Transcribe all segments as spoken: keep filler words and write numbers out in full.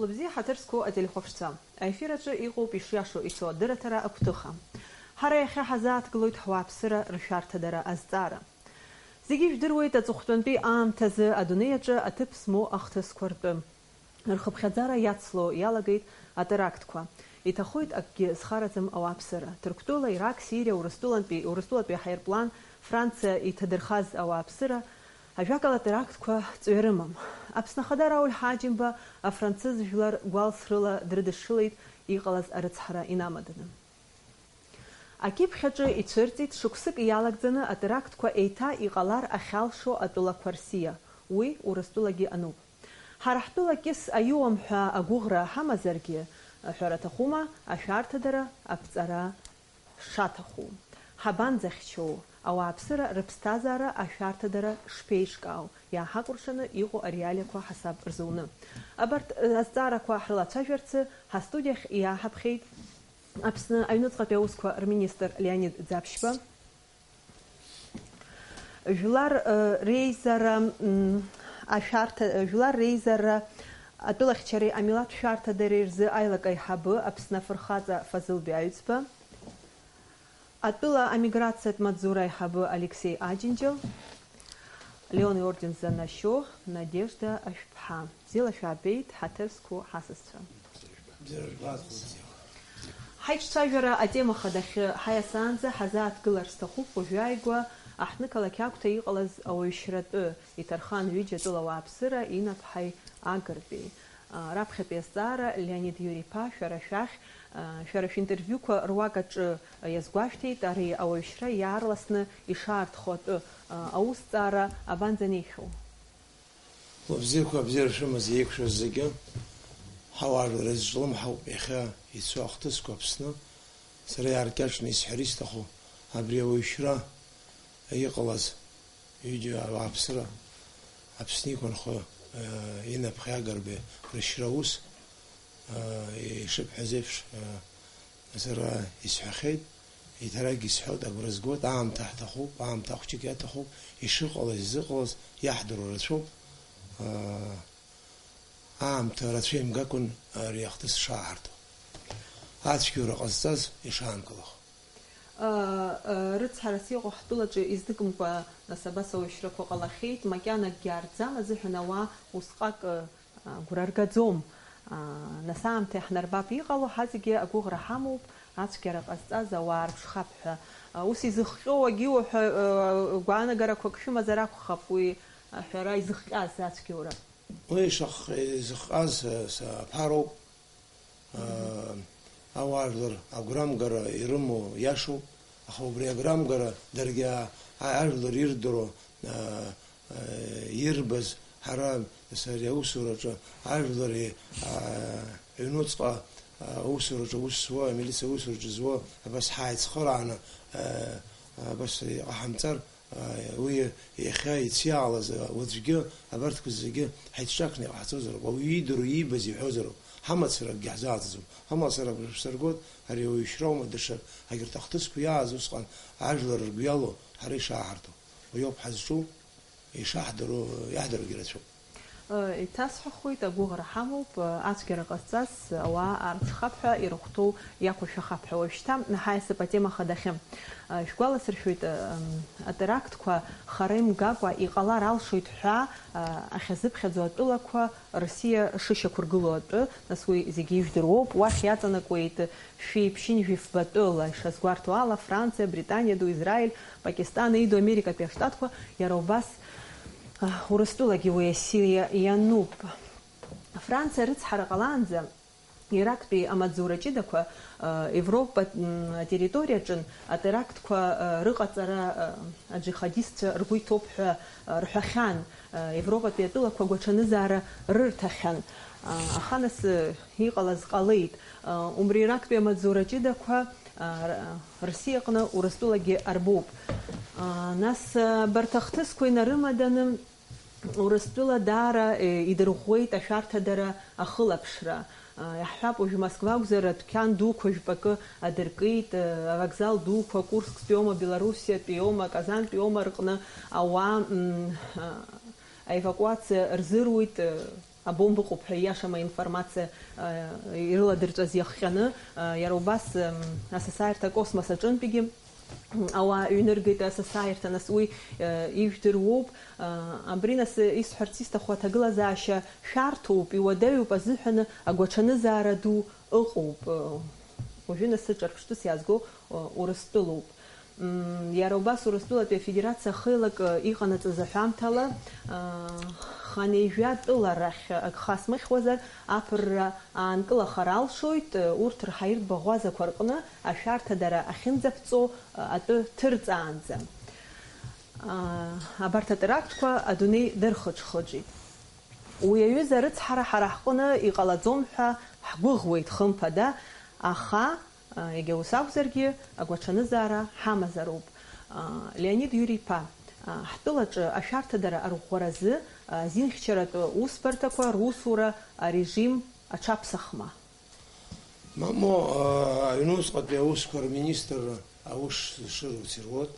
Бзиа, ҳаҭыр зқәу ателехәаԥшцәа, аефир аҿы иҟоуп ишиашоу ицо адырраҭара «Агәҭыха». Ҳара иахьа ҳазааҭгылоит ҳуааԥсыра ршәарҭадара азҵаара. Зегьы ижәдыруеит, аҵыхәтәантәи аамҭазы адунеи аҿы аҭыԥ змоу ахҭысқәа ртәы рхыԥхьаӡара иацло иалагеит атерактқәа. Иҭахоит акгьы зхараӡам ауааԥсыра. Ҭырқәтәыла, Ирак, Сириа, Урыстәылантәи, Урыстәылатәи аҳаирплан Франциа иҭадырхаз ауааԥсыра, ажәакала, атерактқәа ҵҩа рымам. Аԥсны Ахада Рауль Ҳаџьымба афранцыз жәлар гәалс рыла дрыдышшылеит иҟалаз арыцҳара инамаданы. Акьыԥхь аҿы ицәырҵит шықәсык иалагӡаны атерактқәа еиҭа иҟалар ахьалшо атәылақәа рсиа, уи Урыстәылагьы ануп. Ҳара ҳтәыла кьыс аиуам ҳәа агәыӷра ҳамазаргьы, ҳәара аҭахума, ашәарҭадара, аԥҵара шаҭаху, ҳабанӡахьчоу, ауааԥсыра рыԥсҭазаара ашәарҭадара шԥеиҿкаау, иааҳакәыршаны иҟоу ареалиақәа ҳасаб рзуны. Абарҭ, э, азҵаарақәа ҳрылацәажәарцы ҳастудиахь иааҳаԥхьеит Аԥсны аҩныҵҟатәи аусқәа рминистр Леонид Ӡаԥшьба. Жәлар, э, реизара, м, ашәарҭа, жәлар реизара атәылахьчареи амилаҭ шәарҭадареи рзы аилак аиҳабы Аԥсны афырхаҵа Фазыл Биаҩӡба. Атәыла амиграциатә маҵзура аиҳабы Алексеи Аџьынџьал, Леон иорден занашьоу Надежда Ашәԥҳа. Бзиала шәаабеит, ҳаҭыр зқәу ҳасасцәа. Бзиара жәбаҟа, бзиа. Ҳаиҿцәажәара атема хадахьы ҳаиасаанӡа ҳазааҭгылар сҭахуп уажәы ааигәа аҳҭнықалақь Агәҭа иҟалаз ауаҩшьратәы иҭархан ҩыџьа атәыла ауааԥсыра Инапҳаи Агыртәи. Раԥхьатәи азҵаара, Леонид Иури-иԥа, шәара шәахь, шәара шәинтервиуқәа руак аҿы иазгәашәҭеит ари ауаҩшьра иаарласны ишаарҭхо атәы, аусҭҵаара абанӡанеихьоу? Лабзиақәа, абзиара шәымаз еиқәшәаз зегьы, ҳауаажәлар изҿлымҳауп иахьа ицо ахҭысқәа Аԥсны. Сара иааркьаҿны исҳәар исҭаху, абри ауаҩшьра иҟалаз ҩыџьа ауааԥсыра, Аԥсны иқәынхо, э, Инапхи Агыртәи рышьра аус, э, ишыбҳәаз еиԥш, э, сара исҳәахьеит, еиҭаракгьы исҳәоит, агәра згоит, аамҭа ҳҭахуп, аамҭа ахәҷык иаҭахуп, ишыҟалаз, изыҟалаз иаҳдыруа рацәоуп, э, аамҭа рацәа имгакәан ари ахҭыс шааҳарҭо, ацәгьоура ҟазҵаз ишаанкылахо. Ыы, ыы, рыцҳарас иҟоу ҳтәылаҿы изныкымкәа, нас, абас ауаҩшьрақәа ҟалахьеит, макьана акгьы аарҵӡам азыҳәан ауаа усҟак, ыы, агәра ргаӡом. Ыы, нас аамҭа иаҳнарбап иҟало, ҳазегьы агәыӷра ҳамоуп, ацәгьара ҟазҵаз ауаа рԥшхап ҳәа. Ыы, ус изыхҟьо уагьиуҳәа, ыы, гәаанагарақәак шәымазар акәхап, уи аҳәара изыхҟьаз ацәгьоура. Уи шаҟа изыхҟьаз, ыы, саԥароуп. Ауаажәлар агәрамгара ирымоу иашоуп, аха убри аграмгара даргьы а-, ажәлар ирдыруа, ирбаз, ҳара, нас, ари аусураҿы ажәлари, аҩнуҵҟа аусураҿы аус зуа, амилициа аусураҿы зуа, абас ҳааицхырааны, абас иҟаҳамҵар, Уи иахьа ициаалаз уаҵәгьы абарҭқәа зегьы ҳаиҿҿакны иҟаҳҵозароуп. Ауаҩы иидыруа, иибаз иҳәозароуп. Ҳамацара акгьы ҳзааӡаӡом. Ҳамацара агәра шәсыргоит, ари ауаҩшьра аума даҽа агьырҭ ахҭысқәа иааз усҟан ажәлар ргәы иалоу ҳара ишааҳарҭо. Уи ауп ҳазҿу, ишаҳдыруа, иаҳдыруагьы рацәоуп. Иҭасҳәахуеит, агәыӷра ҳамоуп, ацәгьара ҟазҵаз ауаа аарԥшхап ҳәа, ирыхәҭоу иақәыршәахап ҳәа. Уажәшьҭа ҳаиасып атема хадахьы. Шәгәаласыршәоит, атерактқәа хара имгакәа иҟалар алшоит ҳәа ахьазыԥхьаӡо атәылақәа Росиа шышьақәыргылоу атәы, нас уи зегьы ижәдыруоуп, уахь иаҵанакуеит шәи ԥшьынҩажәи фба тәыла, ишазгәарҭо ала, Франциа, Британиа Ду, Израиль, Пакистан, Индо-Америкатәи Аштатқәа, иара убас, а, Урыстәылагьы уи асиа иануп. Франциа рыцҳара ҟалаанӡа, Ирактәи амаҵзура ҷыдақәа, а, Европа, м, атерриториаҿын атерактқәа, а, рыҟаҵара, а, аџьихадистцәа ргәы иҭоуп ҳәа, а, рҳәахьан, а, Европатәи атәылақәа гәаҽанызаара рырҭахьан. А, аха нас, а, иҟалаз ҟалеит. А, убри Ирактәи амаҵзура ҷыдақәа, а, р-, Рсиаҟны Урыстәылагьы арбоуп. А, нас, а, абарҭ ахҭысқәа инарымаданы, Урыстәыла даара, э, идырӷәӷәеит ашәарҭадара ахылаԥшра. А, иаҳҳәап, уажә Москва акәзар, адәқьан дуқәа жәпакы адыркит, э, авокзал дуқәа, Курсктәиома, Белоруссиатәиома, Казантәиома рҟны ауаа, м, а, аевакуациа рзыруит, э, Абомба ыҟоуп ҳәа ииашам аинформациа, а, ирыладырҵәаз иахҟьаны, а, иара убас, м, асасааирҭа акосмос аҿынтәигьы, м, ауаа ҩныргеит асасааирҭа, нас уи, а, ижәдыруоуп. А, абри, нас, исҳәарц исҭаху аҭагылазаашьа шәарҭоуп, иуадаҩуп азыҳәаны агәаҽанызаара ду ыҟоуп. А, уажәы, нас, ҿырԥштәыс иаазго, а, Урыстәылоуп. Мм, иара убас Урыстәылатәи Афедерациа ахеилак, ы, иҟанаҵаз аҳәамҭала, ы, хынҩажәа тәыла рахь агха смыхьуазар, аԥырра аанкылахар алшоит, ы, урҭ рҳаиртә баӷәазақәа рҟны ашәарҭадара ахьынӡаԥҵәо, ы, атәы ҭырҵаанӡа. Ы, абарҭ атерактқәа адунеи дырхыџхыџит. Уи аҩыза арыцҳара ҳара ҳҟны иҟалаӡом ҳәа ҳгәыӷуеит, хымԥада, аха, а, егьа ус акәзаргьы, агәаҽанызаара ҳамазароуп. А, Леонид Иури-иԥа, а, ҳтәылаҿы ашәарҭадара арӷәӷәаразы, а, азинхьчаратә усбарҭақәа русура арежим аҽаԥсахма? Мамоу, а, аҩнуҵҟатәи аусқәа рминистрра аус шыруц ируот.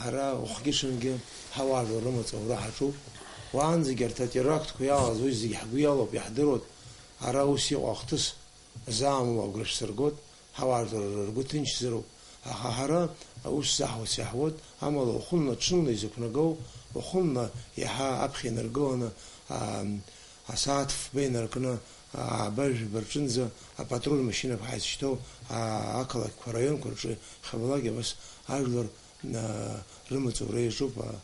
Ҳара уахгьы-ҽынгьы ҳауаажәлар рымаҵ аура ҳаҿуп. Уаанӡагьы арҭ атерактқәа иалаз уи зегьы ҳгәы иалоуп, иаҳдыруеит. Ара ус иҟоу ахҭыс заамло агәра шәсыргоит, ҳауаажәлар ргәы ҭынчзароуп. Аха ҳара аус заҳуац иаҳуеит, амала уахынла-ҽынла изықәнагоу, уахынла иаҳа аԥхьа инаргыланы, аа, асааҭ фба инаркны, ааба жәба рҿынӡа апатруль машьынақәа ҳаицшьҭоу, аа, ақалақьқәа, араионқәа рҿы иахьабалак абас ажәлар, аа, рымаҵ аура иаҿуп, аа,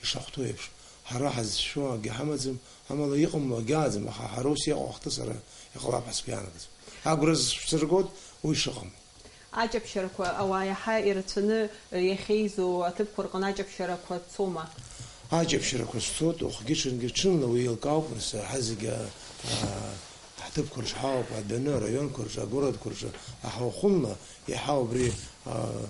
ишахәҭоу еиԥш. Ҳара ҳазшәо акгьы ҳамаӡам, амала иҟамло акгьы ааӡам, аха ҳара ус иҟоу ахҭысара иҟалап ҳәа сгәы иаанагоит. Агәра зшәсыргоит уи шыҟам. Аҷаԥшьарақәа, ауаа иаҳа ирацәаны иахьеизо аҭыԥқәа рҟны аҷаԥшьарақәа цома? Аҷаԥшьарақәа цоит, уахгьы-ҽынгьы ҽынла уи еилкаауп, нас ҳазегьы, аа, ҳҭыԥқәа рҿы ҳауп, адәаны, араионқәа рҿы, агородқәа рҿы, аха уахынла иаҳа убри, аа,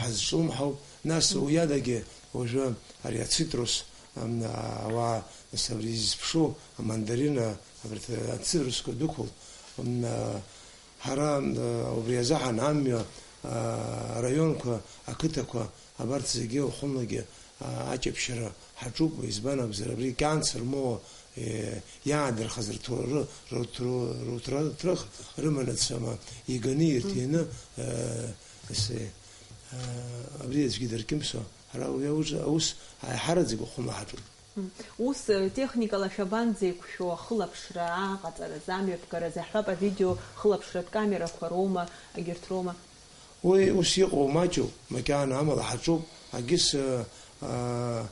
ҳазҿлымҳауп. Нас уи адагьы уажәы ари ацитрус, ам, ауаа, нас абри изԥшу амандарина, абарҭ ацитрусқәа дәықәлт. М, а, Ҳара, э, убри азыҳәан амҩа, э, араионқәа, ақыҭақәа, абарҭ зегьы уахынлагьы, э, аҷаԥшьара ҳаҿуп, избан акәзар, абри кьанцар моуа, э, иаадырхаз рҭу-, ры-, ру-, ру-, руҭра-, ҭрых рыманаҵ, ама, иганы, ирҭианы, э, ес-, э, абри аӡәгьы даркьымсуа, ҳара уи аус, аус аиҳараӡак уахынла ҳаҿуп. Ус, э, техникала шәабанӡеиқәшәо ахылаԥшра ааҟаҵаразы, амҩаԥгаразы, иаҳҳәап, авидео хылаԥшратә камерақәа роума, егьырҭ роума? Уи ус иҟоу маҷуп, макьана амала ҳаҿуп, агьыс, э, э,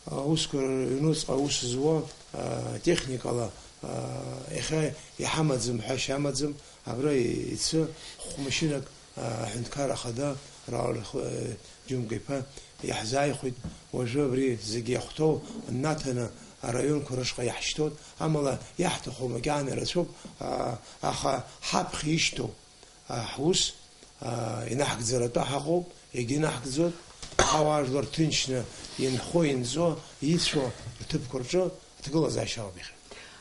аусқәа рыҩнуҵҟа аус зуа, э, техникала, э, иахьа иҳамаӡам, ҳәашьа амаӡам, абра ицы хә-машьынак аҳәынҭқарра ахада Рауль Хы-, Џьумка-иԥа иаҳзааихәеит. Уажәы абри зегьы иахәҭоу наҭаны араионқәа рышҟа иаҳшьҭоит. Амала иаҳҭаху макьана ирацәоуп, а, аха ҳаԥхьа ишьҭоу, а, ҳус, а, инаҳгӡаратәы ҳаҟоуп, егьынаҳгӡоит. Ҳауаажәлар ҭынчны инхо-инҵо, ицәо рҭыԥқәа рҿы Аҭагылазаашьа ауп иахьа.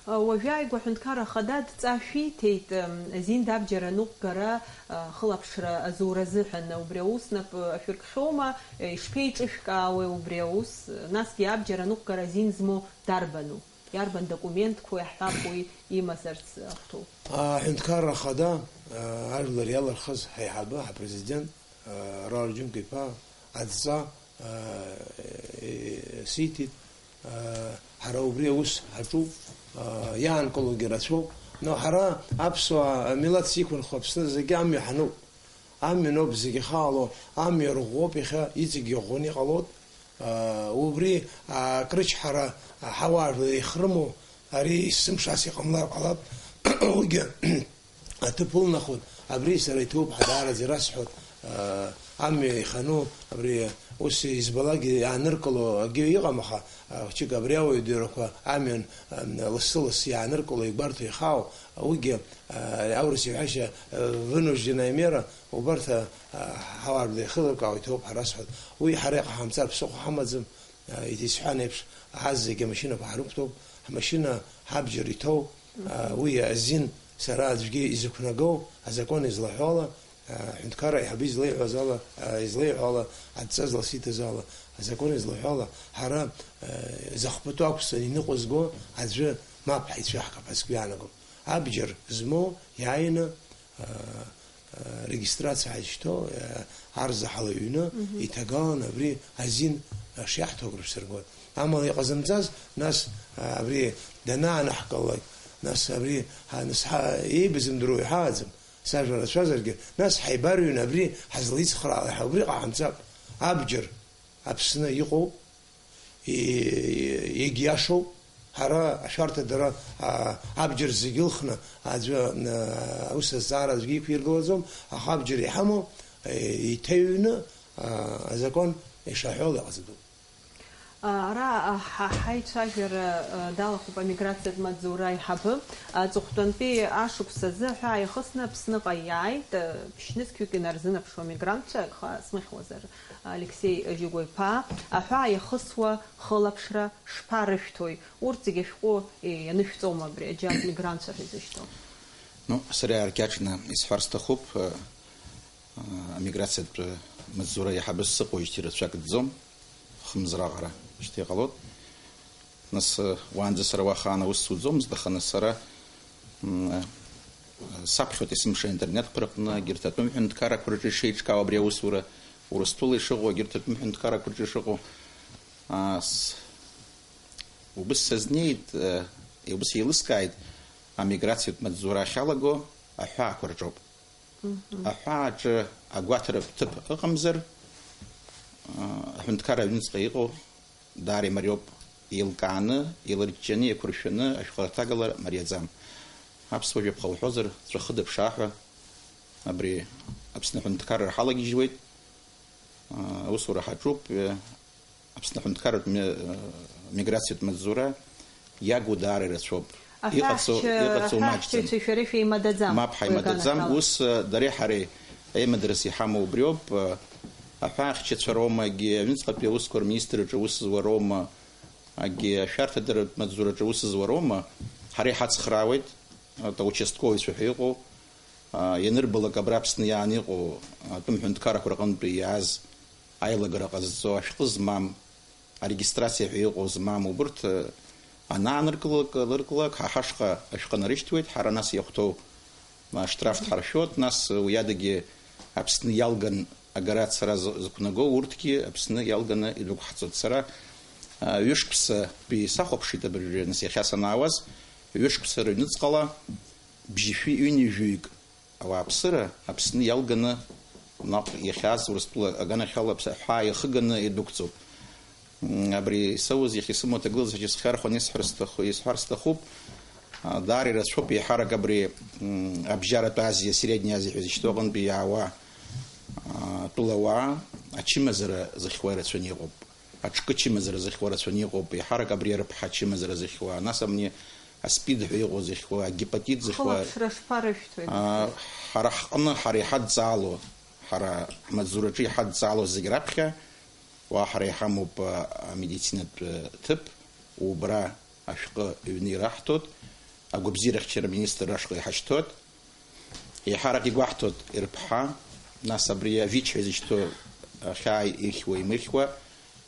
Уажәы ааигәа аҳәынҭқарра ахада адҵа шәиҭеит, азин абџьар аныҟәгара, ахылаԥшра азура азыҳәан. Убри аус нап ашәыркхьоума, ишԥеиҿышәкаауеи убри аус? Насгьы абџьар аныҟәгара азин змоу дарбану? Иарбан документқәоу, иаҳҳәап, уи имазарц ахәҭоу? Аҳәынҭқарра ахада, ажәлар иалырхыз ҳаиҳабы, ҳапрезидент, Рауль Џьумка-иԥа адҵа, сиҭеит, ҳара убри аус ҳаҿуп, иаанкылогьы рацәоуп, но ҳара аԥсуаа амилаҭ зқәынхо Аԥсны зегьы амҩа ҳануп, амҩа ноуп зегьы ихаало, амҩа рӷәӷәоуп иахьа, иҵегьгьы ӷәӷәаны иҟалоит, убри акрычҳара ҳауаажәлар еихрымоу, ари есымша ас иҟамлар ҟалап, уигьы аҭыԥ ылнахуеит, абри сара иҭоуп ҳәа даараӡа ирасҳәоит, аа, амҩа ихану, абри ус избалакгьы иааныркыло акгьы иҟам, аха, аа, хәыҷык абри ауаҩ дырақәа амҩан, ам, лассы-лассы иааныркыло, игәарҭо ихаау, уигьы, аа, аурыс иҳәашьа, аа, вынужденная мера, убарҭ, аа, ҳауаажәлар иахылыркаауа иҭоуп ҳәа расҳәоит. Уи ҳара иҟаҳамҵар ԥсыхәа ҳамаӡам. Исҳәан еиԥш, ҳазегьы амашьынақәа ҳрықәтәоуп, ҳмашьына ҳабџьар иҭоу, уи азин сара аӡәгьы изықәнагоу, азакәан излаҳәо ала, Аҳәынҭқарра аиҳабы излеиҳәаз ала, а, излеиҳәо ала, адҵа зласиҭаз ала, азакәан излаҳәо ала, ҳара, а, зыхбатәы ақәҵаны иныҟәызго аӡәы мап ҳаицәаҳкып ҳәа сгәы иаанагом. Абџьар змоу иааины, а, а, регистрациа ҳазышьҭоу, а, арзаҳал аҩны Мгм. иҭагалан абри азин, а, шиаҳҭо агәра шәсыргоит. Амала иҟазымҵаз, нас, а, абри данаанаҳкылалак, нас абри, а, нас ҳа-, еибазымдыруа иҳагаӡам. Сажәа рацәазаргьы, нас ҳаибарыҩны абри ҳазлеицхраауа ҳәа убри ҟаҳамҵап. Абџьар Аԥсны иҟоуп, и-, егьиашоуп. Ҳара ашәарҭадара, а, абџьар зегьы ылхны аӡәы, а, аус азҵаара аӡәгьы иқәиргылаӡом, аха абџьар иҳамоу, е, иҭаҩны, а, азакәан ишаҳәо ала иҟаҵатәуп. Ара ҳа-, ҳаицәажәара далахәуп амиграциатә маҵзура аиҳабы. Аҵыхәтәантәи ашықәс азы аҳәаа иахысны Аԥсныҟа иааит, ԥшьнызқьҩык инарзынаԥшуа мигрантцәа, аха смыхьуазар, Алексеи Жьыгәа-иԥа, аҳәаа иахысуа хылаԥшра шԥарышәҭои? Урҭ зегьы ашәҟәы ианышәҵома абри аџьаб мигрантцәа ҳәа изышьҭоу? Ну, сара иааркьаҿны исҳәар сҭахуп, амиграциатә маҵзура аиҳабыс сыҟоуижьҭеи рацәак дӡом, хымз раҟара шьҭа иҟалоит. Нас, уаанӡа сара уаха аан аус суӡомызт, аха нас сара, м, саԥхьоит есымша аинтернетқәа рҟны, егьырҭ атәым ҳәынҭқаррақәа рҿы ишеиҿкаау абри аусура, Урыстәыла ишыҟоу, егьырҭ атәым ҳәынҭқаррақәа рҿы ишыҟоу, а, с-, убыс сазнеит, э, убыс еилыскааит, амиграциатә маҵзура ахьалаго аҳәаақәа рҿоуп. Мгм. Аҳәааҿы агәаҭаратә ҭыԥ ыҟамзар, а, аҳәынҭқарра аҩныҵҟа иҟоу даара имариоуп, еилкааны, еилырҷҷаны, еиқәыршәаны ашәҟәы аҭагалара мариаӡам. Аԥсуа жәаԥҟа уҳәозар, ҵәахы дыԥшаа ҳәа абри Аԥсны аҳәынҭқарра ҳалагьежьуеит, а, аусура ҳаҿуп, э, Аԥсны аҳәынҭқарратә ми-, миграциатә маҵзура иагу даара ирацәоуп. Аҳәаахьча-, иҟаҵоу, иҟаҵоу маҷӡам. Аҳәаахьчаҩцәеи шәареи шәеимадаӡам. Мап, уи ҳаимадаӡам. Аганахьала. Ус, э, дареи ҳареи аимадарас иҳамоу убриоуп. Э, аҳәаахьчацәа роума, егьи аҩныҵҟатәи аусқәа рминистрраҿы аус зуа роума, егьи ашәарҭадаратә маҵзураҿы аус зуа роума, ҳара иҳацхраауеит, э, аучастковаҩцәа ҳәа иҟоу, э, ианырбалак абра Аԥсны иааны иҟоу, э, атәым ҳәынҭқаррақәа рҟынтәи иааз аилагара ҟазҵо, ашәҟәы змам, арегистрациа ҳәа иҟоу змам, убырҭ, э, анааныркылак, лыркылак, ҳа ҳашҟа ашәҟәы нарышьҭуеит, ҳара нас иахәҭоу, а, штраф дҳаршәоит, нас, э, уи адагьы Аԥсны иалган агара ацара зы-, зықәнаго урҭгьы Аԥсны иалганы идәықәҳҵоит. Сара, а, ҩышықәсатәи сахәаԥшит абыржәы, нас иахьа санаауаз, ҩышықәса рыҩныҵҟала бжьышәи ҩынҩажәаҩык ауааԥсыра Аԥсны иалганы, наҟ иахьааз Урыстәыла аганахьала аԥс-, аҳәаа иахыганы идәықәҵоуп. М, абри соуз иахьа исымоу аҭагылазаашьа схьархәаны исҳәар сҭаху-, исҳәар сҭахуп. А, даара ирацәоуп еиҳарак абри, м, Абжьаратә Азиа, Средняя Азиа ҳәа изышьҭоу аҟынтәи иаауа, а, тәылауаа ачымазара зыхьуа ирацәаны иҟоуп. Аҿкы чымазара зыхьуа рацәаны иҟоуп, еиҳарак абри арыԥҳа чымазара зыхьуа, нас абни аспид ҳәа иҟоу зыхьуа, агепатит зыхьуа. Хылаԥшра шԥарышәҭои? Аа, ҳара ҳҟны, ҳара иҳадҵаало, ҳара ҳмаҵзураҿы иҳадҵаало зегь раԥхьа, уа ҳара иҳамоуп, а, амедицинатә, э, ҭыԥ, убра ашәҟәы ҩны ираҳҭоит, агәабзиарахьчара аминистрра ашҟа иҳашьҭоит. Еиҳарак игәаҳҭоит рыԥҳа, нас абри авич ҳәа изышьҭоу ахьаа ихьуа-имыхьуа,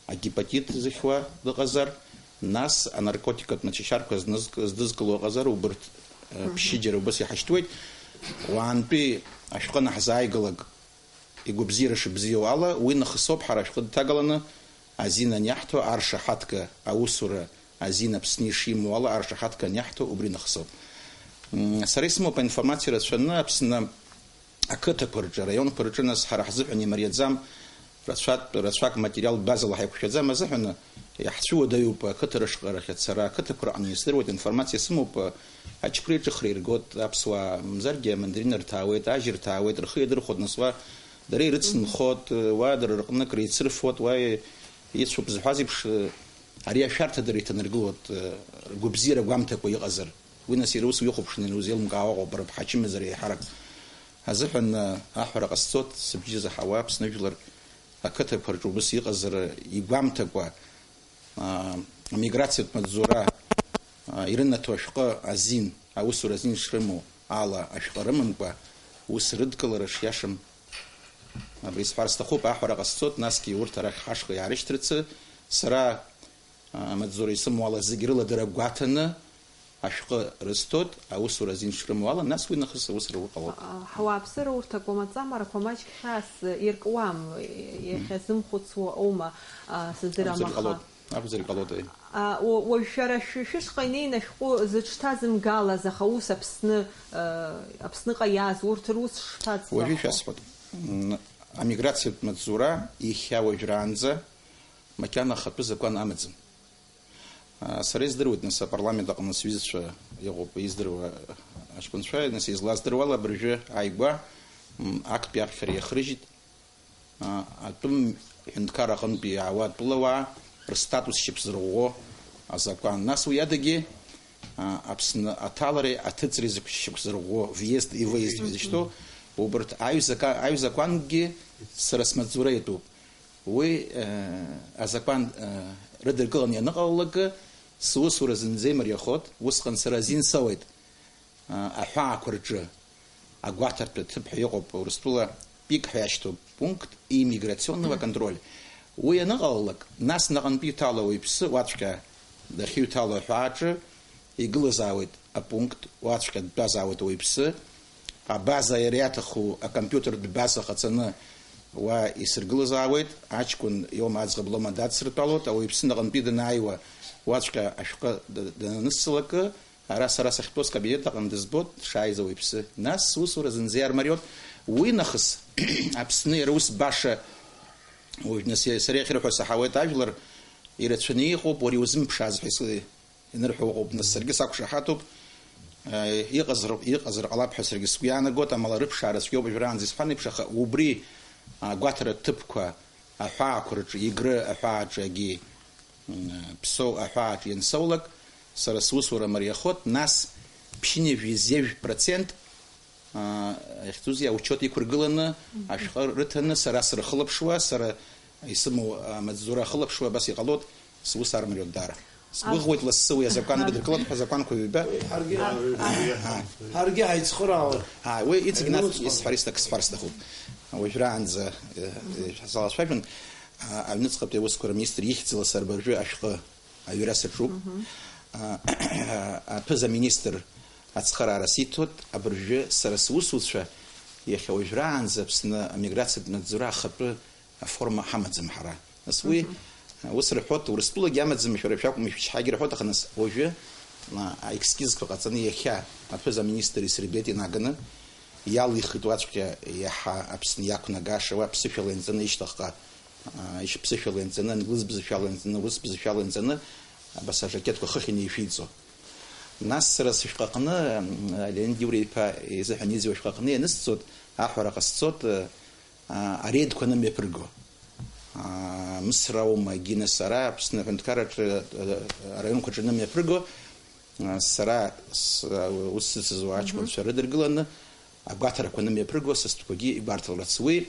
агепатит зыхьуа дыҟазар, нас анаркотикатә маҵәашьарқәа знызк-, здызкыло ыҟазар, убырҭ, э, Мгм. ԥшьыџьара убас иҳашьҭуеит. Уаантәи ашәҟәы анаҳзааигалак, игәабзиара шыбзиоу ала, уи нахысоуп ҳара ашәҟәы дҭагаланы азин аниаҳҭо, аршаҳаҭга аусура азин Аԥсны ишимоу ала аршаҳаҭга аниаҳҭо, убри нахысоуп. М, сара исымоуп аинформациа рацәаны Аԥсны ақыҭақәа рҿы, араионқәа рҿы, нас ҳара ҳзыҳәан имариаӡам, рацәак, рацәак материалтә базала ҳаиқәшәаӡам азыҳәан, иаҳцәыуадаҩуп ақыҭа рышҟа рахь ацара, ақыҭақәа рҟны издыруеит, информациа сымоуп, ачықәреи аҿыхреи иргоит аԥсуаа, мамзаргьы амандарина рҭаауеит, ажь рҭаауеит, рхы иадырхәоит, нас уа дара ирыцынхоит, уа дара рҟны акреицырфоит, уа ицәоуп зҳәаз еиԥш, ари ашәарҭадара иҭанаргылоит, ргәабзиара гәамҭакәа иҟазар. Уи нас иара ус уихәаԥшны иузеилымкаауа ыҟоуп, рыԥҳа ачымазара еиҳарак азыҳәан, аҳәара ҟасҵоит, сыбжьы заҳауа Аԥсны жәлар ақыҭақәа рҿы убыс иҟазар игәамҭакәа, аа, амиграциатә маҵзура, аа, ирынаҭо ашәҟәы азин, аусура азин шрымоу ала ашәҟәы рымамкәа, ус рыдкылара шиашам Абри сҳәар сҭахуп, аҳәара ҟасҵоит, насгьы урҭ арахь ҳашҟа иаарышьҭырцы, сара, а, амаҵзура исымоу ала зегь рыла дара гәаҭаны ашәҟәы рызҭоит, аусура азин шрымоу ала, нас уи нахыс аусура уҟалоит. А, ҳауааԥсыра урҭ акәамаҵамарақәа маҷк хьаас иркуам, иахьазымхәыцуа аума, а, сыздырам, акәзар аха иҟалоит, акәзар иҟалоит, аи. А, уа-, уажә шәара шәы-, шәышҟа инеины ашәҟәы зыҽҭазымгалаз, аха ус Аԥсны, а, Аԥсныҟа иааз урҭ рус шԥаӡбахо? Уажәы шәасҳәоит. М, амиграциатә маҵзура иахьа уажәраанӡа макьана ахатәы закәан амаӡам. А, сара издыруеит, нас, апарламент аҟны сҩызцәа иҟоуп, издыруа аҷкәынцәа, нас, излаздыруа ала, абыржәы ааигәа, м, актәи аԥхьара иахрыжьит. А, атәым ҳәынҭқар аҟынтәи иаауа атәылауаа рстатус шьақәзырӷәӷәо азакәан. Нас уи адагьы, а, Аԥсны аҭалареи аҭыҵреи зықә-, шьақәзырӷәӷәо, въезд и выезд ҳәа изышьҭоу, убарҭ аҩзака-, аҩзакәангьы сара смаҵзура иатәуп. Уи, э, азакәан, э, рыдыркыланы ианыҟалалакы, сусура зынӡа имариахоит, усҟан сара азин соуеит, э, аҳәаақәа рҿы агәаҭартә ҭыԥ ҳәа иҟоуп, Урыстәыла пик ҳәа иашьҭоуп, пункт иммиграционного контроля. Уи ианыҟалалак, нас наҟынтәи иҭало ауаҩԥсы уаҵәҟьа дахьыҩҭало аҳәааҿы игылазаауеит апункт, уаҵәҟьа дтәазаауеит ауаҩԥсы, абаза иара иаҭаху акомпиутертә база ҟаҵаны уа исыргылазаауеит, аҷкәын иоума аӡӷаб лоума дадсыртәалоит, ауаҩԥсы наҟынтәи данааиуа уаҵәҟьа ашәҟәы д-, дананысҵалакы, ара сара сахьтәоу скабинет аҟны дызбоит дшааиз ауаҩԥсы. Нас сусура зынӡа иармариоит. Уи нахыс Аԥсны иара ус баша, уажә нас сара иахьырҳәо саҳауеит, ажәлар ирацәаны иҟоуп, уара иузымԥшааз ҳәа ис-, инырҳәо ыҟоуп, нас саргьы сақәшаҳаҭуп, э, иҟазар, иҟазар ҟалап ҳәа саргьы сгәы иаанагоит, амала рыԥшаара цәгьоуп, уажәраанӡа исҳәан еиԥш, аха убри агәаҭаратә ҭыԥқәа, аҳәаақәа рҿы, Егры аҳәааҿы, егьи, м, Ԥсоу аҳәааҿы иансоулак, сара сусура мариахоит, нас ԥшьынҩажәи зежә процент, а, иахьӡузеи, аучет иқәыргыланы, ашәҟәы рыҭаны, сара сырхылаԥшуа, сара исымоу амаҵзура ахылаԥшуа, абас иҟалоит, сус армариоуп даара. Сгәыӷуеит лассы уи азакәан рыдыркылап ҳәа азакәанқәа ҩба. Ҳаргьы, ҳаргьы ҳаицхыраауеит. Ааи, уи иҵегь нас исҳәар исҭак-, сҳәар сҭахуп. Уажәраанӡа, э, э, ҳзалацәажәон, а, аҩныҵҟатәи аусқәа рминистр ихьӡала сара абыржәы ашәҟәы аҩра саҿуп. А, аԥыза-министр ацхыраара сиҭоит, абыржәы сара сусуцәа иахьа уажәраанӡа Аԥсны амиграциатә маҵзура ахатәы аформа ҳамаӡам ҳара. Нас уи, ус рҳәоит, Урыстәылагьы амаӡам, шәара шәакәым, ишәычҳагьы рҳәоит, аха нас уажәы, а, аекскизқәа ҟаҵаны иахьа аԥыза-министр исырбеит инаганы, иалихит уаҵәҟьа иаҳа Аԥсны иақәнагаша, уа ԥсышәала ианҵаны ишьҭахьҟа, а, ишь-, ԥсышәала ианҵаны, англыз бызшәала ианҵаны, урыс бызшәала ианҵаны, абас ажакетқәа хыхь инеишәиҵо. Нас сара сышәҟәаҟны, м, Леонид Иура-иԥа изыҳәан изҩуа шәҟәаҟны ианысҵоит, аҳәара ҟасҵоит, а, ареидқәа анымҩаԥырго. А, Мысра аума, егьи нас ара, Аԥсны аҳәынҭқарраҿы, а, араионқәа рҿы анымҩаԥырго, а, сара с-, а, ус зыцызуа аҷкәынцәа рыдыркыланы, агәаҭарақәа анымҩаԥырго, са стәқәагьы игәарҭаларц. Уи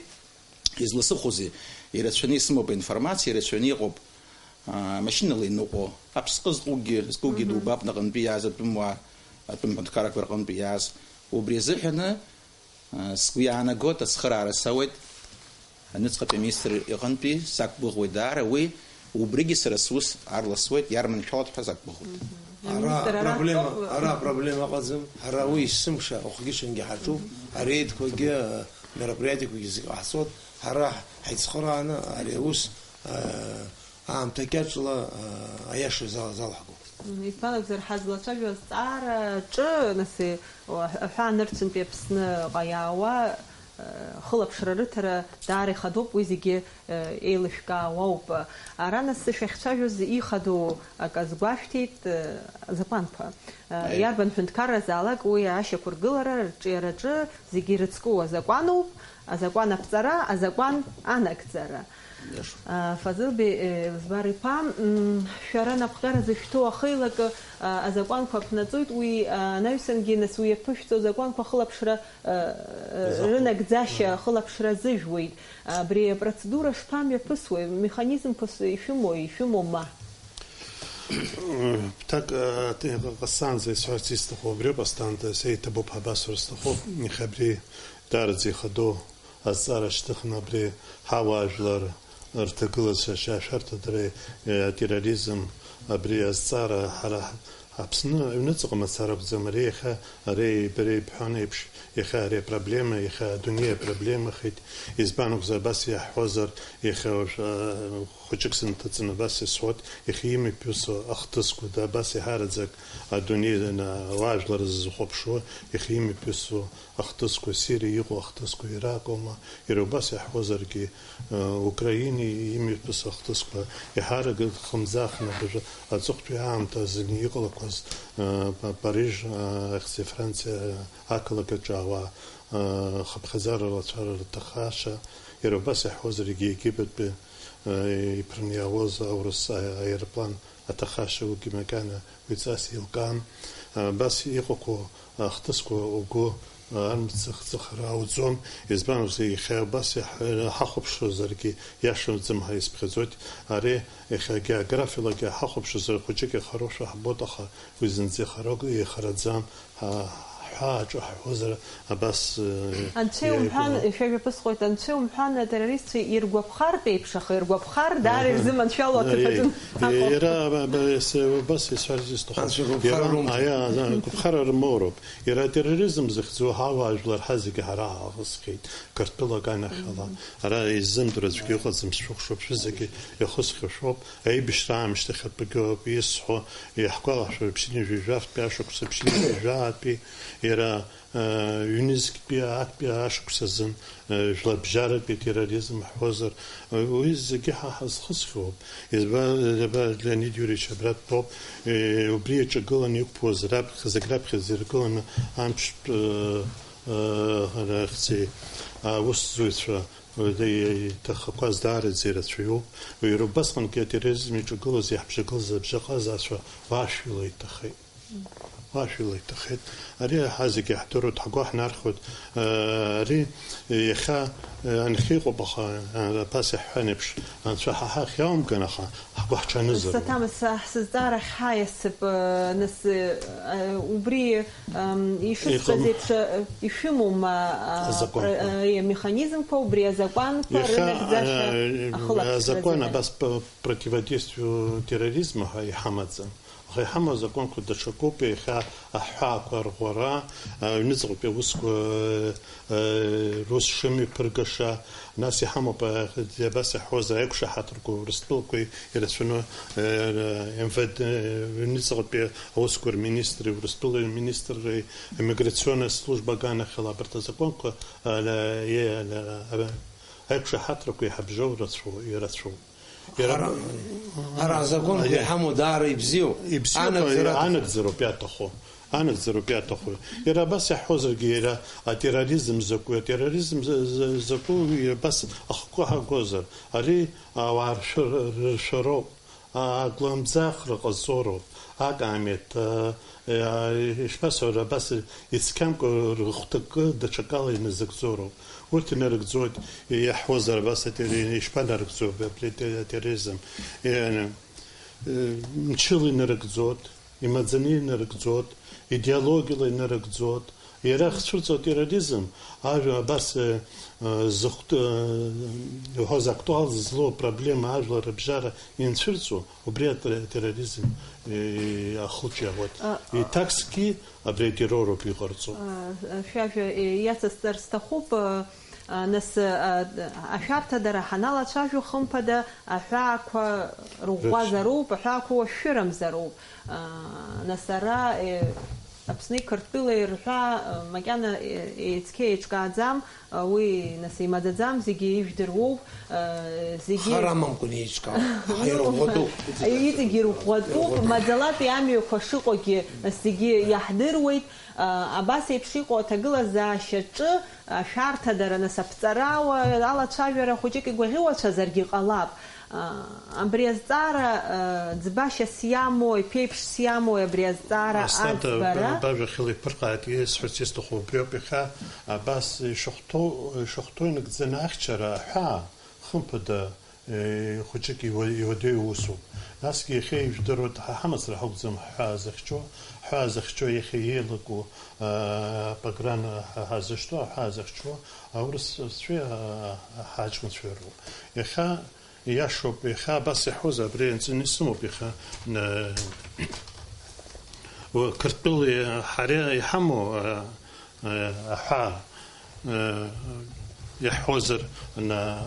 изласыхәозеи? Ирацәаны исымоуп аинформациа, ирацәаны иҟоуп, а, машьынала иныҟәо, аԥсҟы зкугьы, зкугьы дубап, наҟынтәи иааз атәымуаа, атәым ҳәынҭқаррақәа рҟынтәи иааз. Убри азыҳәаны, а, сгәы иаанагоит, ацхыраара сауеит аҩныҵҟатәи аминистр иҟынтәи, сақәгәыӷуеит даара уи, убригьы сара сус арласуеит, иарманшәалоит ҳәа сақәгәыӷуеит. Ара апроблема, ара апроблема ыҟаӡам. Ҳара уи есымша ахәгьы-ҽынгьы ҳаҿуп. Ареидқәагьы, мероприатиақәагьы зегь ҟаҳҵоит. Ҳара ҳаицхырааны ари аус, а, аамҭа кьаҿла, а, аиаша зал-, залҳгоуп. Мгм. Исԥалагзар, ҳазлацәажәо азҵаара аҿы, нас, аҳәаа нырцәынтәи Аԥсныҟа иаауа, а, хылаԥшра рыҭара даара ихадоуп, уи зегьы еилышәкаауоуп. Ара нас шәахьцәажәоз ихадоу акы азгәашәҭеит, э, азакәанқәа. Э, аиеи. Иарбан ҳәынҭқарразаалак уи ашьақәыргылара рҿиараҿы зегьы ирыцку азакәаноуп, азакәан аԥҵара, азакәан анагӡара. Иашоуп. Э, Фазылбеи, э, Елызбар иԥа, м, шәара напхгара зышәҭоу ахеилакы, э, азакәанқәа аԥнаҵоит, уи, э, анаҩсангьы нас уи иаԥышәҵо азакәанқәа ахылаԥшра, э, э, рынагӡашьа ахылаԥшра азыжәуеит. Абри апроцедура шԥамҩаԥысуеи? Механизмқәа с-, ишәымои, ишәымоума? Так, э, ҟасҵаанӡа исҳәарц исҭаху абриоуп, Асҭанда, сеиҭабуп ҳәа басҳәар сҭахуп. Иахьа абри даараӡа ихадоу Азҵаара шьҭыхны абри ҳауаажәлар рҭагылазаашьа ашәарҭадара, э, атерроризм, абри азҵаара ҳара Аԥсны аҩныҵҟа мацара акәӡам, ари иахьа, ари ибареи ибҳәан еиԥш, иахьа ари апроблема, иахьа адунеи апроблемахеит. Избан акәзар, абас иаҳҳәозар, иахьа уажә, а, хәыҷык сынҭыҵын, абас исҳәоит, иахьа имҩаԥысуа ахҭысқәа, да, абас иҳараӡак адунеи, на-, ауаажәлар зызхәаԥшуа, иахьа имҩаԥысуа ахҭысқәа, Сириа иҟоу ахҭысқәа, Ираҟ аума, иара убас иаҳҳәозаргьы, э, Украини имҩаԥысуа ахҭысқәа, иаҳарак хымӡаахны абыржәы аҵыхәтәи аамҭазын иҟалақәаз, э, Па-, Париж, э, ахьӡи Франциа, э, ақалақь аҿы ауаа, э, хыԥхьаӡара рацәара рҭахаша, иара убас иаҳҳәозаргьы Египеттәи, э, иԥырны иаауаз аурыс а-, аероплан аҭахаша уигьы макьана уи ҵас еилкаам. Абас иҟақәоу ахҭысқәа угәы армыцхыҵхра ауӡом. Избан акәзар, иахьа абас иаҳ-, ҳахәаԥшуазаргьы иашаӡам ҳәа исԥхьаӡоит. Ари иахьа географиалагьы ҳахәаԥшуазар хәыҷык ихароушәа ҳбоит, аха уи зынӡа ихароу-, ихараӡам. Ҳа-, ҳҳәааҿы ҳҳәозар, абас, э, Анцәа иумҳәан, иааигәаны. Шәажәа ԥысҟоит, Анцәа иумҳәан, атеррористцәа иргәаԥхартә еиԥш, аха иргәаԥхар, даара Аҳа. Ирзыманшәало Аиеи. Аҭыԥаҿы Иара, ба-, ба-, ес-, убас исҳәарц исҭахуп. Анцәа игәаԥхара Иара, рымҭо. Аиа, а, гәаԥхара рымоуроуп. Иара атерроризм зыхьӡу ҳауаажәлар ҳазегьы ҳара ҳахысхьеит. Қырҭтәыла аганахьала. Ара изымдыруа аӡәгьы ыҟаӡам, сшәыхшоуп, шәызегьы иахысхьоу шәоуп. Аибашьра аамышьҭахь атәгьы ауп исҳәо, иаҳгәалаҳшәар, ԥшьынҩажәи жәафтәи ашықәса, ԥшьынҩажәи жәаатәи, иара, э, ҩнызқьтәи, актәи ашықәс азын, э, жәларбжьаратәи атерроризм ҳҳәозар, э, уи зегьы ҳа ҳазхысхьоуп. Изба-, изба Леонид Иуриевич абра дтәоуп, э, убри иаҿагыланы иқәԥоз раԥхьа, зегь раԥхьаӡа иргыланы амԥштә, э, э, рахьӡи аусзуҩцәа Уи иҭахақәаз даараӡа ирацәаҩуп. Уи иара убасҟангьы атерроризм иҿагылоз иаҳбжьагылаз абжьаҟазаацәа уашәила иҭахеит. Уашәила иҭахеит. Ари ҳа зегьы иаҳдыруеит, ҳгәы ҳнархьуеит. Ари иахьа анхьа иҟоуп, аха абас иаҳҳәан еиԥш, анцәа ҳа ҳахь иаумган, аха ҳгәы ҳҽанызароуп. Саҭамыз, сызҵаара хьаа иасып, нас, убри Ам, ишысҳәаз Иҟам. еиԥш, э, ишәымоума, а, Азакәанқәа. пр-, э, механизмқәа, убри азакәанқәа Иахьа, рынагӡашьа э, ахылаԥшра азакәан азыҳәан? абас п-, противодействию терроризма ҳәа иҳамаӡам. Аха иҳамоу азакәанқәа даҽакуп, иахьа аҳәаақәа арӷәӷәара, аҩныҵҟатәи аусқәа, э, э, рус шымҩаԥыргаша, Нас иҳамоуп, э, абас иаҳҳәозар, аиқәшаҳаҭрақәа Урыстәылақәа ирацәаны, э, М В Д, э, ҩныҵҟатәи аусқәа рминистри, Урыстәыла министрреи, иммиграционная служба аганахьала абарҭ азакәанқәа, э, э, э, аиқәшаҳаҭрақәа иҳабжьоу рацәоу, ирацәоуп. Иара Ара, ара азакәанқәа Аиа. иҳамоу даара ибзиоуп. Ибзиоуп, Анагӡара аҭахуп. анагӡароуп иаҭаху. Анагӡароуп иаҭаху. Иара абас иаҳҳәозаргьы, иара атерроризм закәи, атерроризм за-, за-, закәу, иара абас ахқәа ҳагозар, ари ауаа ршәыр-, рыршәароуп, а-, агәламӡаахра ҟазҵароуп, акаамеҭ, а, а, ишԥасҳәара, абас ицқьамкәа рыхәҭакы даҽакала иназыгӡароуп. Урҭ инарыгӡоит, иаҳҳәозар, абас атери-, ишԥанарыгӡо абри ате-, атерроризм? Е, е, мчыла инарыгӡоит. Имаӡаны инарыгӡоит, идеологиала инарыгӡоит. Иара ахцәырҵуа атерроризм, ажәа абас, э, э, зыхәт-, э, иҳәоз актуал зызлоу апроблема ажәлар рыбжьара инцәырҵуа, убри атер-, атерроризм, э, ахылҿиаауеит. А, а. Иҭаксгьы абри атеррор ауп иҟарҵо. А, а, шәажәа, э, иацысҵар сҭахуп, э, А, нас, а, ашәарҭадара ҳаналацәажәо, хымԥада, аҳәаақәа рӷәӷәазароуп, аҳәаақәа уашәшәырамзароуп. А, нас ара, э, Аԥсни Қырҭтәылеи рҳәаа, а, макьана, э, еицқьа еиҿкааӡам, а, уи, нас, имаӡаӡам, зегьы ижәдыруоуп, а, зегьы Хар амамкәан еиҿкаауп, аха ирӷәӷәатәуп. Иҵегьы ирӷәӷәатәуп, маӡалатәи амҩақәа шыҟоугьы, нас, зегьы иаҳдыруеит. А, абас еиԥш иҟоу аҭагылазаашьаҿы, ашәарҭадара, нас, аԥҵарауа, алацәажәара хәыҷык игәаӷьуацәазаргьы ҟалап. А, абри азҵаара, а, ӡбашьас иамои, ԥеиԥшс иамои абри азҵаара Асҭанда, аӡбара? ба-, бажәа хьыла иԥырҟааит, исҳәарц исҭаху убриоуп, иахьа абас ишахәҭоу, ишахәҭоу инагӡаны ахьчара аҳәаа, хымԥада, Хәыҷык иуа-, иуадаҩу усуп. Насгьы иахьа ижәдыруеит, ҳа ҳамацара ҳакәӡам ҳҳәаа зыхьчо, ҳҳәаа зыхьчо иахьа еилакуу, аа, Пагран ҳа-, ҳазышьҭоу, аҳәаа зыхьчо аурысцәеи, аа, ҳаҷкәынцәеи роуп. Иахьа, иашоуп, иахьа абас иаҳҳәозар, абри анҵаны исымоуп, иахьа, э, Қырҭтәылеи ҳареи иҳамоу, э, э, аҳәаа, э, иаҳҳәозар, на,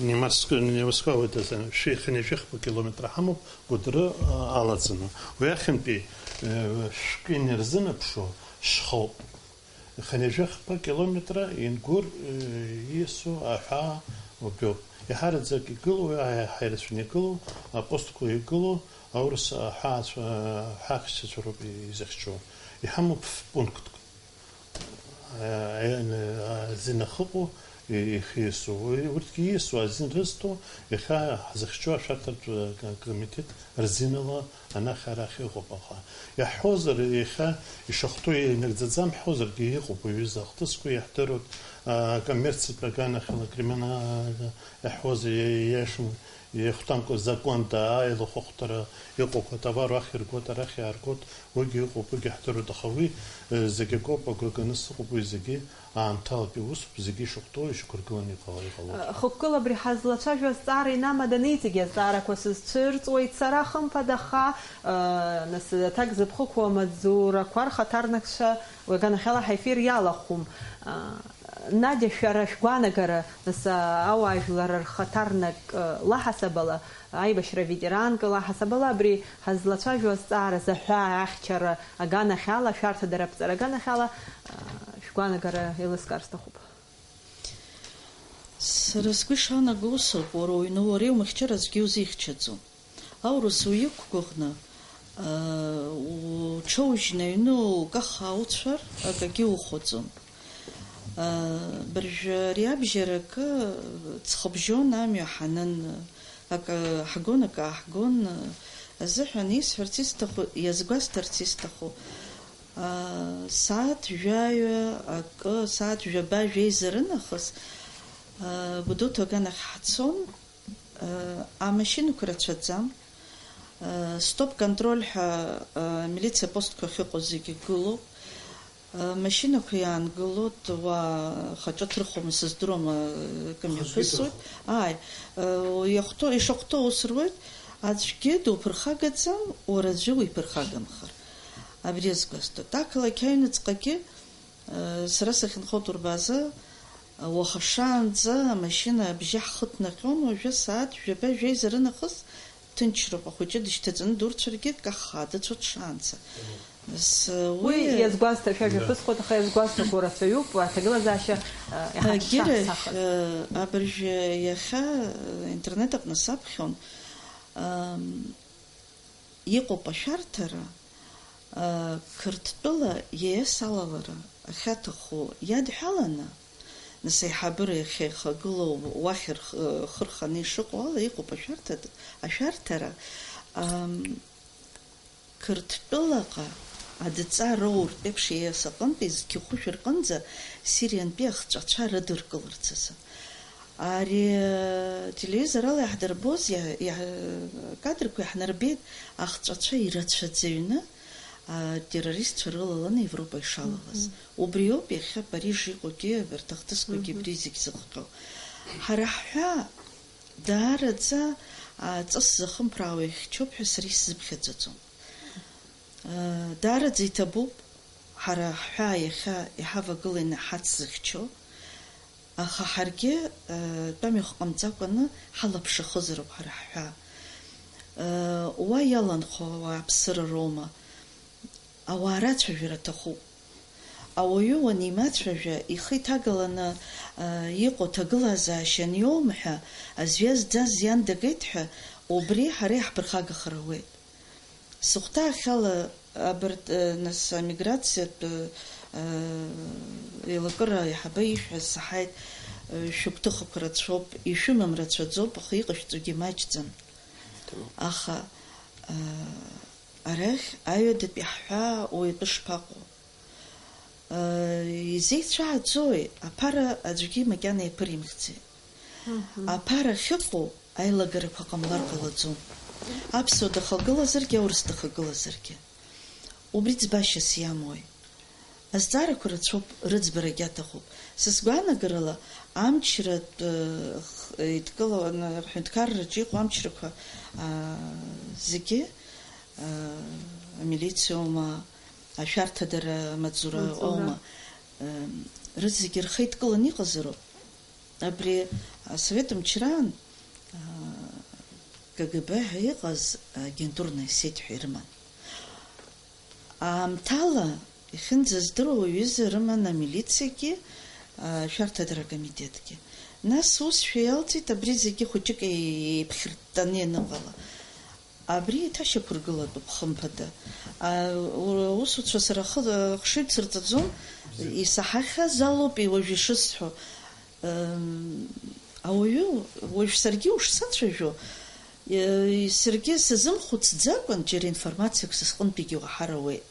не морск-, не морской, уи даза, шәи-, хынҩажәихԥа километр ҳамоуп Гәыдры, э, алаҵаны. Уи ахьынтәи, э, шәкы инарзынаԥшуа шьхоуп. Хынҩажәихԥа километра Ингәыр, э, ииасу аҳәаа убриоуп. Иҳараӡак игылоу, иаҳа-, иаҳа ирацәаны игылоу, апостқәа игылоу, аурыс аҳәаацәа, аҳәаахьчацәа роуп изыхьчо. Иҳамоуп пунктк. Э, э, азин ахьыҟоу, и-, ихиасу. Уи, урҭгьы ииасу азин рызҭо, иахьа ҳзыхьчо ашәарҭаратә, э, комитет рзинала анахь-арахь иҟоуп, аха иаҳҳәозар, иахьа ишахәҭоу инагӡаӡам ҳҳәозаргьы, иҟоуп, уаҩыза ахҭысқәа иаҳдыруеит, акоммерциатә аганахьала, криминал иаҳҳәозар, иа-, ииашам, иахәҭамкәа закәанда аилахәыхәҭара иҟоуп, атовар уахь иргоит, арахь иааргоит, уигьы ыҟоуп, уигьы ҳдыруеит, аха уи, э, зегь акоуп, агәра ганы сыҟоуп, уи зегьы аамҭалатәи усуп, зегьы ишахәҭоу ишьақәыргыланы иҟала-, иҟалоит. Хықәкыла абри ҳазлацәажәо азҵаара инамаданы иҵегь азҵаарақәа сызцәырҵуеит сара, хымԥада, аха, э, нас аҭак зыԥхықәу амаҵзурақәа рхаҭарнакцәа уи аганахьала ҳефир иалахәым. Э, Надиа, шәара шәгәаанагара, нас, ауаажәлар рхаҭарнак, э, лаҳасабала, аибашьра ветеранк лаҳасабала абри ҳазлацәажәо азҵаара заҳәа ахьчара аганахьала, ашәарҭадара аԥҵара аганахьала, э, шәгәаанагара еилыскаар сҭахуп. Сара сгәы ишаанаго усоуп, уара уҩны уара иумыхьчар аӡәгьы иузихьчаӡом. Аурыс уиқәгәыӷны, аа, уҽоужьны аҩны укаха уцәар, акагьы ухәаӡом. Аа, быржәы ари абжьаракы ҵхыбжьон амҩа ҳанын, акы ҳгон, акы ааҳгон азыҳәан исҳәарц исҭаху, иазгәасҭарц исҭаху, аа, сааҭ жәаҩа акы, сааҭ жәаба жәеиза рынахыс, аа, Гәдоуҭа аганахь ҳцон. Э, амашьынақәа рацәаӡам. Э, стоп-контроль ҳәа, э, милициа апостқәа ахьыҟоу зегьы гылоуп. Э, амашьынақәа иаангылоит, уа хаҿы ҭырхуама, сыздыруама, э, акы мҩаԥысуеит. Ааи, э, иахәҭоу, ишахәҭоу ус руеит, аӡәгьы дуԥырхагаӡам, уара аӡәы уиԥырхагамхар. Абри азгәасҭоит. Ақалақь аҩныҵҟагьы Сара сахьынхо атурбаза, уаха шаанӡа амашьына абжьы ҳхыҭнаҟьон, уажәы асааҭ жәаба-жәеиза рынахыс ҭынчроуп, ахәыҷы дышьҭаҵаны дурцәаргьы дкаххаа дыцәоит шаанӡа. Нас, уи уи иазгәасҭа, шәа Да. шәаԥысхоит, аха иазгәасҭақәо рацәаҩуп, аҭагылазаашьа, э, иаҳа Егьирахь, ҳшаҳцахыз. э, абыржәы иахьа, э, интернет аҟны саԥхьон, ам, Иҟоуп ашәарҭара, аа, Қырҭтәыла иеиас алалара ахьаҭаху иадҳәаланы, нас аиҳабыра иахьа ихагылоу уахь рх-, хырханы ишыҟоу ала иҟоуп ашәарҭа-, ашәарҭара, ам, Қырҭтәылаҟа адҵа роуртә еиԥш иеиас аҟынтәи зқьы хәышә рҟынӡа Сириантәи ахҵәацәа рыдыркыларц азы. Ари, э, телевизорала иаҳдырбоз, иа-, иа-, акадрқәа иаҳнарбеит, ахҵәацәа ирацәаӡаҩны, атеррористцәа рылаланы Европа ишалалаз. Мгм. Убриоуп иахьа Париж иҟоугьы, абарҭ ахҭысқәагьы Мгм. абри зегь зыхҟьо. Ҳара ҳҳәаа, даараӡа, а, ҵыс зыхымԥраауа ихьчоуп ҳәа сара исзыԥхьаӡаӡом. Э, даараӡа иҭабуп, ҳара ҳҳәаа иахьа иҳавагыланы ҳацзыхьчо, аха ҳаргьы, э, тәамҩахә ҟамҵакәаны ҳалаԥшахозароуп ҳара ҳҳәаа. Э, уа иаланхо ауааԥсыра роума? Ауаа рацәажәара аҭахуп. Ауаҩы уанимацәажәа, ихы иҭагаланы, э, иҟоу ҭагылазаашьа аниоумҳәа, азҩа зӡаз иан дагеит ҳәа, убри ҳара иаҳԥырхагахар ауеит. Сыхәҭаахьала абарҭ, э, нас, амиграциатә, э, еилакыра аиҳабы ишәҳәаз саҳаит, э, шәыгәҭыхақәа рацәоуп, ишәымам рацәаӡоуп, аха иҟашәҵогьы маҷӡам. Ҭабуп. Аха, э, арахь аҩадатәи ҳҳәаа уаҩтәы шԥаҟоу? Э, изеицәааӡои? Аԥара аӡәгьы макьана иаԥыримхӡеит. Аҳа. Аԥара ахьыҟоу аилагарақәа ҟамлар ҟалаӡом. Аԥсуа дахагылазаргьы, аурыс дахагылазаргьы. Убри ӡбашьас иамои? Азҵаарақәа рацәоуп, рыӡбарагьы аҭахуп. Са сгәаанагарала, амчратә, э, х-, еидкыланы, аҳәынҭқарраҿы иҟоу амчрақәа, аа, зегьы, аа, амилициоума, ашәарҭадара амаҵзура Маҵзура. Оума, э, рызегьы рхы еидкыланы иҟазароуп. Абри асовет мчраан, аа, К Г Б ҳәа иҟаз агентурная сеть ҳәа ирыман. Аамҭала, иахьынӡаздыруа уаҩыза рыман амилициагьы, ашәарҭадара акомитетгьы. Нас усшәа иалҵит абри зегьы хәыҷык еиԥхьырттаны ианыҟала. Абри еиҭашьақәыргылатәуп, хымԥада. А, у-, усуцәа сара хы-, хшыҩ дсырҵаӡом, исаҳахьаз алоуп уажә ишысҳәо. Ем, ауаҩы, уажә саргьы ушсацәажәо, е, саргьы сазымхәыцӡакәан, џьара информациак са сҟынтәигьы уаҳар ауеит.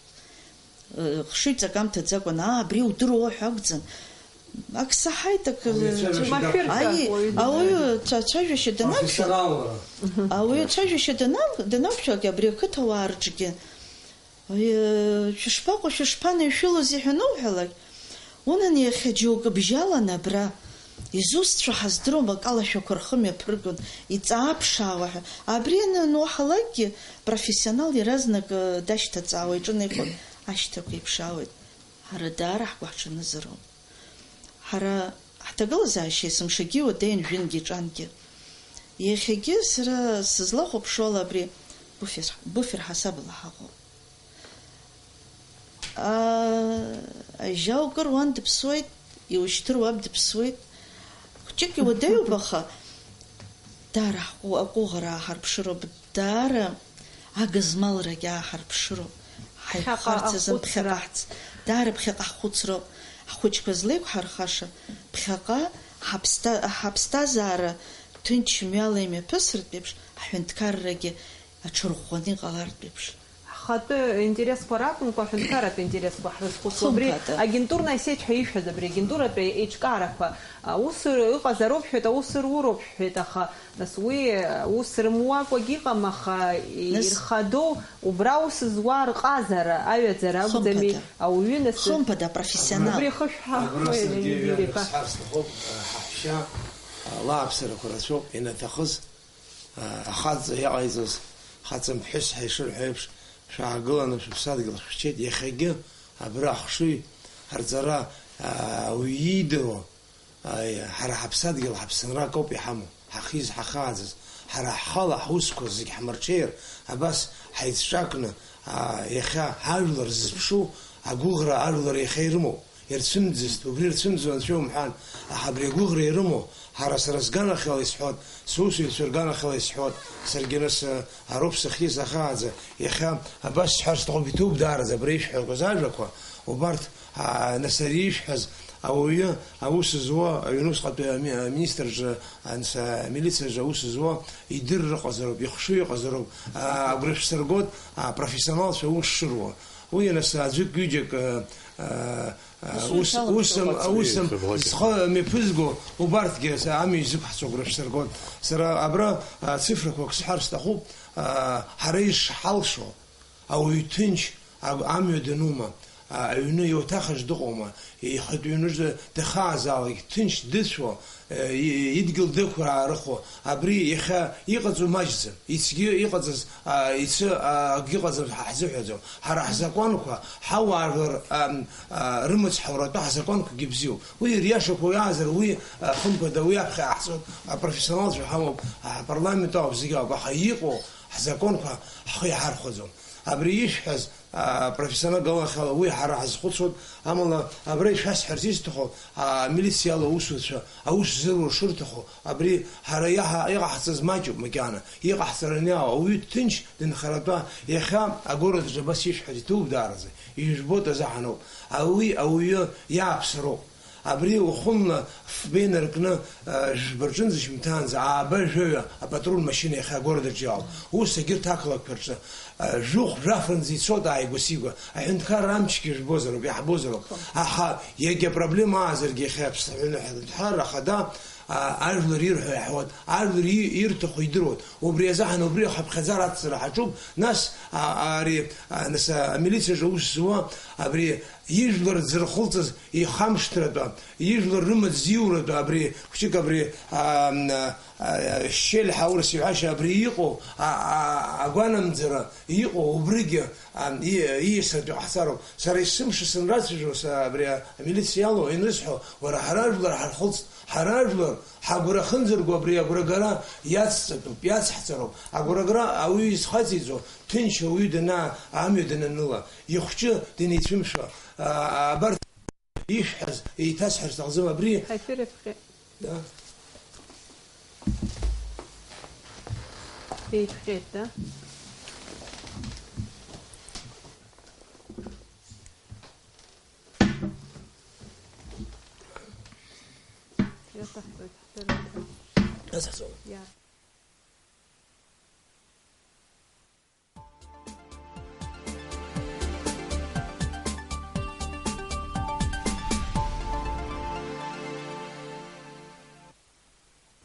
Э, хшыҩҵак амҭаӡакәан, аа, абри удыруоу ҳәа акәӡам. Ак саҳаит, ак, Ауаҩы ацәажәашьа Машәыршәа. Аи, уаҩы дыҟоуп. Ауаҩы ацәа-, ацәажәашьа данақәшәа, Профессионалра. Ауаҩы ацәажәашьа данав-, данақәшәалак, абри ақыҭауаа рҿгьы, аи, шәышԥаҟоу, шәышԥанеишәылози ҳәа ануҳәалак, унан иахьа џьоукы бжьалан абра, изусҭцәоу ҳаздыруам, акалашәақәа рхы мҩаԥыргон, иҵааԥшаауа ҳәа. Абри аны ануҳалакгьы, профессионал иаразнак, э, дашьҭаҵаауа иҿынеихоит, ашьҭақәа еиԥшаауеит. Ҳара даара ҳгәаҳҽанызароуп. Ҳара ҳҭагылазаашьа есымшагьы иуадаҩын жәынгьы-ҿангьы. Иахьагьы сара сызлахәаԥшуала абри буфер, буфер ҳасабала ҳаҟоуп. Аа, ажьа укыр уан дыԥсуеит, иушьҭыр уаб дыԥсуеит. Хәҷык иуадаҩуп, аха даара ҳҟәы-, аҟәыӷара ааҳарԥшыроуп, даара агызмалрагьы ааҳарԥшыроуп. Ҳаиқәхарц азын ԥхьаҟа ҳц-, даара ԥхьаҟа ҳхәыцроуп. Ҳхәыҷқәа злеиқәҳархаша, ԥхьаҟа ҳаԥсҭа-, ҳаԥсҭазаара ҭынч мҩала имҩаԥысыртә еиԥш, ҳҳәынҭқаррагьы аҽырӷәӷәаны иҟалартә еиԥш. Ҳхатәы интересқәа ракәымкәа, аҳәынҭқарратә интересқәа ҳрызхәыцуа. Абри Хымԥада. Агентурная сеть ҳәа ишәҳәаз, абри агентурратә еиҿкаарақәа, аус ыҟазароуп шәҳәеит, аус руроуп шәҳәеит, аха, нас, уи, ус рымуакәагь иҟам, аха Нас ирхадоу убра аус зуа рҟазара, аҩаӡара акәӡами, Хымԥада. Ауаҩы, нас, Хымԥада, апрофессионал. Убри хышәҳәа, Абра уи саргьы Леонид ҩажәа Ириба. Сҳәар сҭахуп, ҳаҳәшьа, лааԥсарақәа рацәоуп, инаҭахыз, ахаҵа иҟаиҵоз, хаҵамԥҳәыс ҳәа ишырҳәо еиԥш, шәаагыланы шәыԥсадгьыл шәхьчеит. Иахьагьы абра ахшыҩ арҵара, аа, уаҩы иидыруа, аа, ҳара ҳаԥсадгьыл ҳаԥсынрак ауп иҳамоу, ҳахьиз, ҳахьааӡаз. Ҳара ҳхала ҳусқәа зегь ҳмырҽеир, абас ҳаицҿакны, аа, иахьа ҳажәлар зызԥшу агәыӷра ажәлар иахьа ирымоуп. Ирцәымӡызт, убри ирцәымӡо анцәа умҳәан, аха абри агәыӷра ирымоу, ҳара сара сганахьала исҳәот, сусуҩцәа рганахьала исҳәот, саргьы нас, а, ароуп сахьиз ахааӡа, иахьа абас сҳәар сҭахуп, иҭоуп даараӡа абра ишәҳәақәаз ажәақәа, убарҭ, а, нас ари ишәҳәаз ауаҩы, аус зуа, аҩнусҟатәи ами-, аминистрҿы, анс-, амилициаҿы аус зуа идырра ыҟазароуп, ихшыҩ ыҟазароуп, а, агәра шәсыргот, а, профессионалцәа аус шыруа. Уи анас аӡәык-ҩыџьак, а, а, Ус ус, еиҭалымшо ус, ыҟаӡам. Ус Еиҭаблакьа. Зхы мҩаԥызго убарҭгьы са амҩа изықәҳҵо агәра шәсыргон. Сара абра, а, цифрақәак сҳәар сҭахуп, а, ҳара ишҳалшо, ауаҩы ҭынч аг-, амҩа данума, а, аҩны иуаҭахаҿ дыҟоума, ихатә ҩныжа дахаазаалак ҭынч дыцәо, Е, и-, идгьыл дықәра аарыхәо, абри иахьа иҟаҵоу маҷӡам, ицгьы иҟаҵаз, а, ицы, а, акгьы ыҟаӡам ҳа ҳзыҳәаӡом. Ҳара ҳзакәанқәа, ҳауаажәлар, ам, а, рымаҵ ҳауратәы ҳзакәанқәагьы бзиоуп. Уи ириашақәоу иаазар, уи, а, хымԥада, уи аԥхьа иаҳҵоит, апрофессионалцәа ҳамоуп, апарламент ауп, зегь ауп, аха иҟоу ҳзакәанқәа ҳхы иаҳархәаӡом. Абри ишәҳәаз, аа, профессионал галахьала уи ҳара ҳазхәыцуан, амала абра ишәасҳәарц исҭаху, аа, амилициа иалоу аусуцәа аус зыруа шырҭаху, абри ҳара иаҳа-, иҟаҳҵаз маҷуп макьана, иҟаҳҵараны иаауа, ауаҩы дҭынч, дынхаратәа, иахьа агородаҿы абас ишәҳәаз иҭоуп даараӡа, ижәбоит азаҳаноуп. Ауи ауаҩы иааԥсароуп. Абри ухәынла фба инаркны, а, жәба рҿынӡа шьмҭаанӡа ааба жәаҩа апатруль машьына иахьа агородаҿ иаауп. Ус егьырҭ ақалақьқәа рҿы, а, жәохә-жәафранӡа ицоит ааигәа-сигәа. Аҳәынҭқарра амчгьы жәбозароуп, иаҳбозароуп. Аха иагьа проблема аазаргьы иахьа Аԥсны аҳәынҭқарра ахада А, ажәлар ирҳәо иаҳауеит, ажәлар и-, ирҭаху идыруеит. Убри азыҳәан убри ҳаԥхьаӡара ацҵара ҳаҿуп. Нас, а, ари, а, нас, а, амилициаҿы аус зуа, абри ижәлар дзырхылҵыз ихамышҭратәы, ижәлар рымаҵ зиуратәы, абри хәҷык абри, а, м, а, а, шьель ҳәа аурыс иҳәашьа абри иҟоу, а, а, агәанамӡара иҟоу убригьы, а, и-, ииасыртә иҟаҳҵароуп. Сара есымша сынрацәажәо, са абри амилициа иалоу ианрысҳәо, уара, ҳара ажәлар ҳархылҵт, ҳара ажәлар ҳагәра хынӡарго абри агәрагара иацҵатәуп, иацҳҵароуп. Агәрагара ауаҩы изхаҵеиҵо, ҭынч ауаҩы данаа-, амҩа дананыла, ихәҷы данеицәымшәо, а, а, абарҭ ишәҳәаз еиҭасҳәар сҭахӡам абри. Ҳаиҭыр иаԥҟьеит. Да. Еиԥҟьеит, да? Иаҭахӡоит, ҳдырра. Иаҭахӡом. Иа.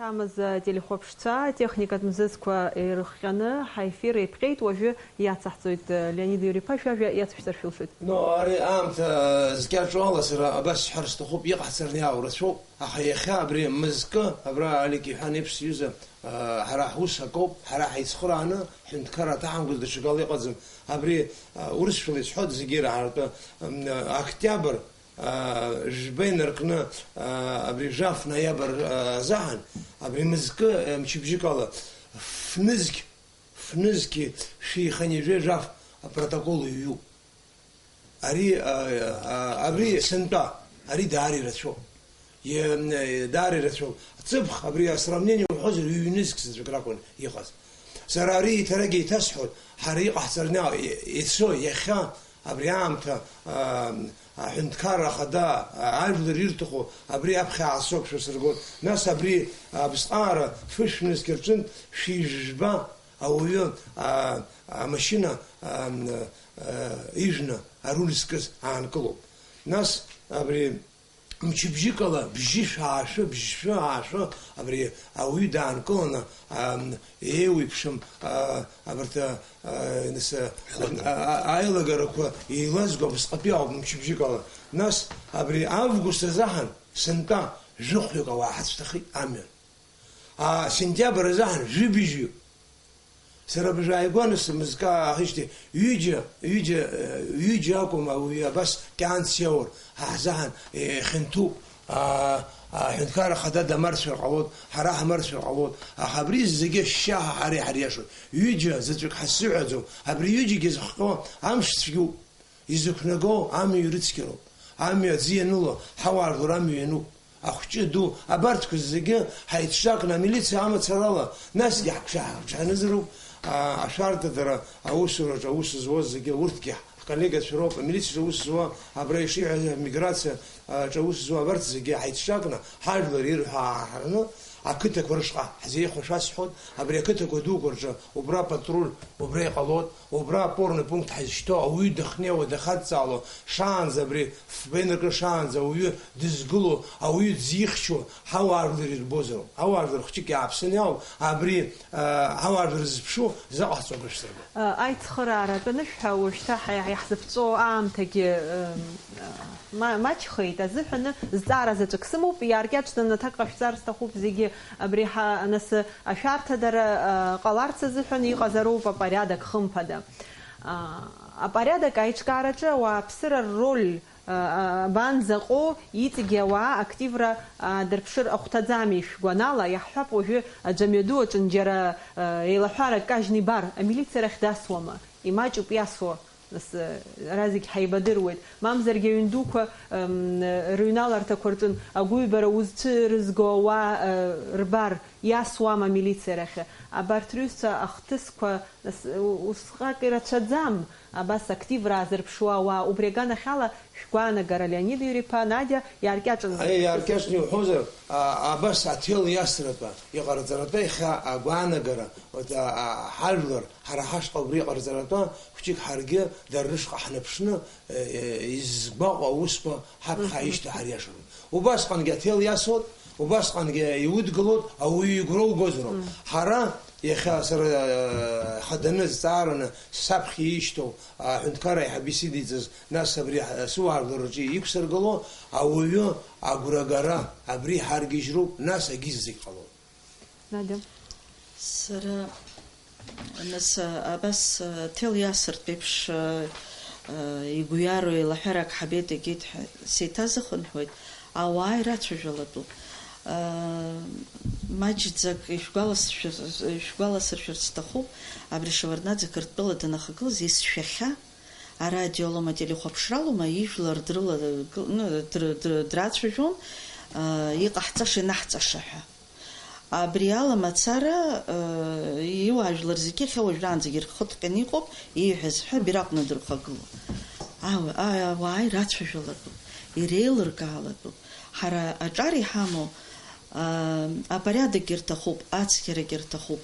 Ҳамаз ателехәаԥшцәа, атехникатә мзызқәа ирыхҟьаны, ҳаефир еиԥҟьеит, уажәы иацаҳҵоит, Леонид Иури-иԥа, шәажәа иацшәҵар шәылшоит. Но, ари аамҭа зкьаҿу ала сара абас сҳәар сҭахуп, иҟаҳҵараны иаау рацәоуп, аха иахьа абри мызкы, абра Алик иҳәан еиԥш, сҩыза, а, ҳара ҳус акоуп, ҳара ҳаицхырааны ҳҳәынҭқарра аҭаҳамгоз даҽакала иҟаӡам. Абри, а, урысшәала исҳәоит зегьы ираҳартәы, м, октиабр, аа, жәба инаркны, аа, абри жәаф ноиабр, аа, азыҳәан, абри мызкы, э, мчыбжьык ала, фнызқь, фнызқь шәи хынҩажәи жәаф апротокол иҩуп. Ари, аа, аа, абри сынтәа, ари даара ирацәоуп. Е, э, даара ирацәоуп. Ҵыԥх, абри асравнение уҳәозар, ҩ-нызқь заҵәык ракәын иҟаз. Сара ари еиҭарак еиҭасҳәоит, ҳара иҟаҳҵараны, е-, ицо, иахьа, абри аамҭа, аа, аҳәынҭқарра ахада, аа, ажәлар ирҭаху, абри аԥхьа аасоуп шәасыргоит. Нас абри, аа, абысҟаара фышә нызқь рҿынтә шәи жәба ауаҩы, аа, амашьына, аа, аа, ижәны аруль зкыз аанкылоуп. Нас абри мчыбжьыкала бжьышә аашәы, бжьшәы аашәы, абри ауаҩы даанкыланы, ам, еиуеиԥшым, а, абарҭ, а, а, нас, а, Аилагара. А, а, аилагарақәа еилазго абасҟатәи ауп мчыбжьыкала. Нас абри август азыҳәан сынтәа жәохәҩык ауаа ҳацәҭахеит амҩан. А, сентиабр азыҳәан жәибжьҩык. Сара абыржәы ааигәаны сымызкы аахижьҭеи, ҩыџьа, ҩыџьа, э, ҩыџьа акәым ауаҩы абас кьанс иаур, ҳа ҳзаҳан, э, ихьанҭоуп, аа, аҳәынҭқарра ахада дамарцәар ҟалоит, ҳара ҳмарцәар ҟалоит, аха абри зегьы ашьшьаҳәа ҳара иҳариашоит. Ҩыџьа заҵәык ҳазсыҳәаӡом, абри ҩыџьагьы зыхҟьо амш цәгьоуп. Изықәнаго амҩа ирыцқьароуп. Амҩа аӡы ианыло, ҳауаажәлар амҩа иануп. Ахәҷы, аду, абарҭқәа зегьы ҳаицҿакны амилициа амацарала, насгьы ҳгәшаҳа-, ҳгәшаҳанызароуп, а, ашәарҭадара аусураҿы аус зуаз зегьы, урҭгьы ҳколлегацәа роуп, амилициаҿы аус зуа, абра ишиҳәаз амиграциа, а, ҿы аус зуа, абарҭ зегьы ҳаицҿакны, ҳажәлар ирҳәо ааҳараны, ақыҭақәа рышҟа ҳзеихәо шәасҳәоит, абри ақыҭақәа дуқәа рҿы убра апатруль, убра иҟалоит, убра опорный пункт ҳазышьҭоу, ауаҩы дахьнеиуа, дахадҵаало, шаанӡа абри фба инаркны шаанӡа ауаҩы дызгыло, ауаҩы дзихьчо, ҳауаажәлар ирбозароуп. Ҳауаажәлар хәҷык иааԥсаны иаауп, абри, а, ҳауаажәлар ззыԥшу заҟа ҳҵоуп шәсырбо. Аицхыраара атәы анышәҳәа, уажәшьҭа ҳа-, иаҳзыԥҵәо аамҭагьы, м, ма-, маҷхеит азыҳәаны, зҵаара заҵәык сымоуп, иааркьаҿӡаны аҭак ҟашәҵар сҭахуп зегьы, абри ҳа-, анасы ашәарҭадара, а, ҟаларц азыҳәан иҟазароуп апориадок, хымԥада. А, апориадок аиҿкаараҿы ауааԥсыра рроль, а, а, абанӡаҟоу, иҵегьы ауаа активра аадырԥшыр ахәҭаӡами? Шәгәанала, иаҳҳәап, уажәы аӡәы амҩаду аҿы џьара, а, еилаҳәарак кажьны ибар, амилициа рахь дасуама? Имаҷуп иасуа. Нас, э, ара зегь ҳаибадыруеит. Мамзаргьы аҩн дуқәа, м, рыҩналарҭақәа рҿын агәыҩбара узцәырызго ауаа, э, рбар, иасуама амилициа рахь? Абарҭ рҩызцәа ахҭысқәа, нас, у-, усҟак ирацәаӡам, абас активра аазырԥшуа ауаа. Убри аганахьала шәгәаанагара, Леонид Иури-иԥа, Надиа, иааркьаҿны. Аиеи, иааркьаҿны иуҳәозар, а, абас аҭел иасратәы, иҟарҵаратәы иахьа агәаанагара, вот, а, а, ҳажәлар, ҳара ҳашҟа убри иҟарҵаратәы, хәҷык ҳаргьы дара рышҟа ҳнаԥшны, э, э, изгәаҟуа аусқәа ҳаԥхьа Мгм. ишьҭаҳар иашароуп. Убасҟангьы аҭел иасуеит, Убасҟангьы иудгылоит, ауаҩы игәра угозароуп. Ҳара, иахьа сара, э, хаданы зҵаараны саԥхьа ишьҭоу аҳәынҭқарра аиҳабы исыдиҵаз, нас абри ҳ-, сыуаажәлар рҿы иқәсыргыло, ауаҩы агәрагара абри ҳаргьежьроуп, нас агьыззегь ҟалоит. Надиа. Сара, нас, абас, ҭел иасыртә еиԥш, игәҩароу еилаҳәарак ҳабеит, егьит ҳәа сеиҭазыхынҳәуеит, ауаа ирацәажәалатәуп. Маҷӡак ишәгәаласыршәар-, ишәгәаласыршәарц сҭахуп, абри Шеварднаӡе Қырҭтәыла данахагылаз есшәахьа, арадио Лома телехәаԥшралома ижәлар дрыла-, ну, др-, др-, драцәажәон, иҟаҳҵаша, ианаҳҵаша ҳәа. Абри ала мацара, э, иуаажәлар зегьы иахьа уажәраанӡагьы рхы ҭҟьаны иҟоуп, ииҳәаз ҳәа абираҟны дырхагылоуп. Ауаа, ауаа ирацәажәалатәуп, иреилыркаалатәуп. Ҳара аҿар иҳамоу, а, апорядокгьы рҭахуп, ацқьарагьы рҭахуп,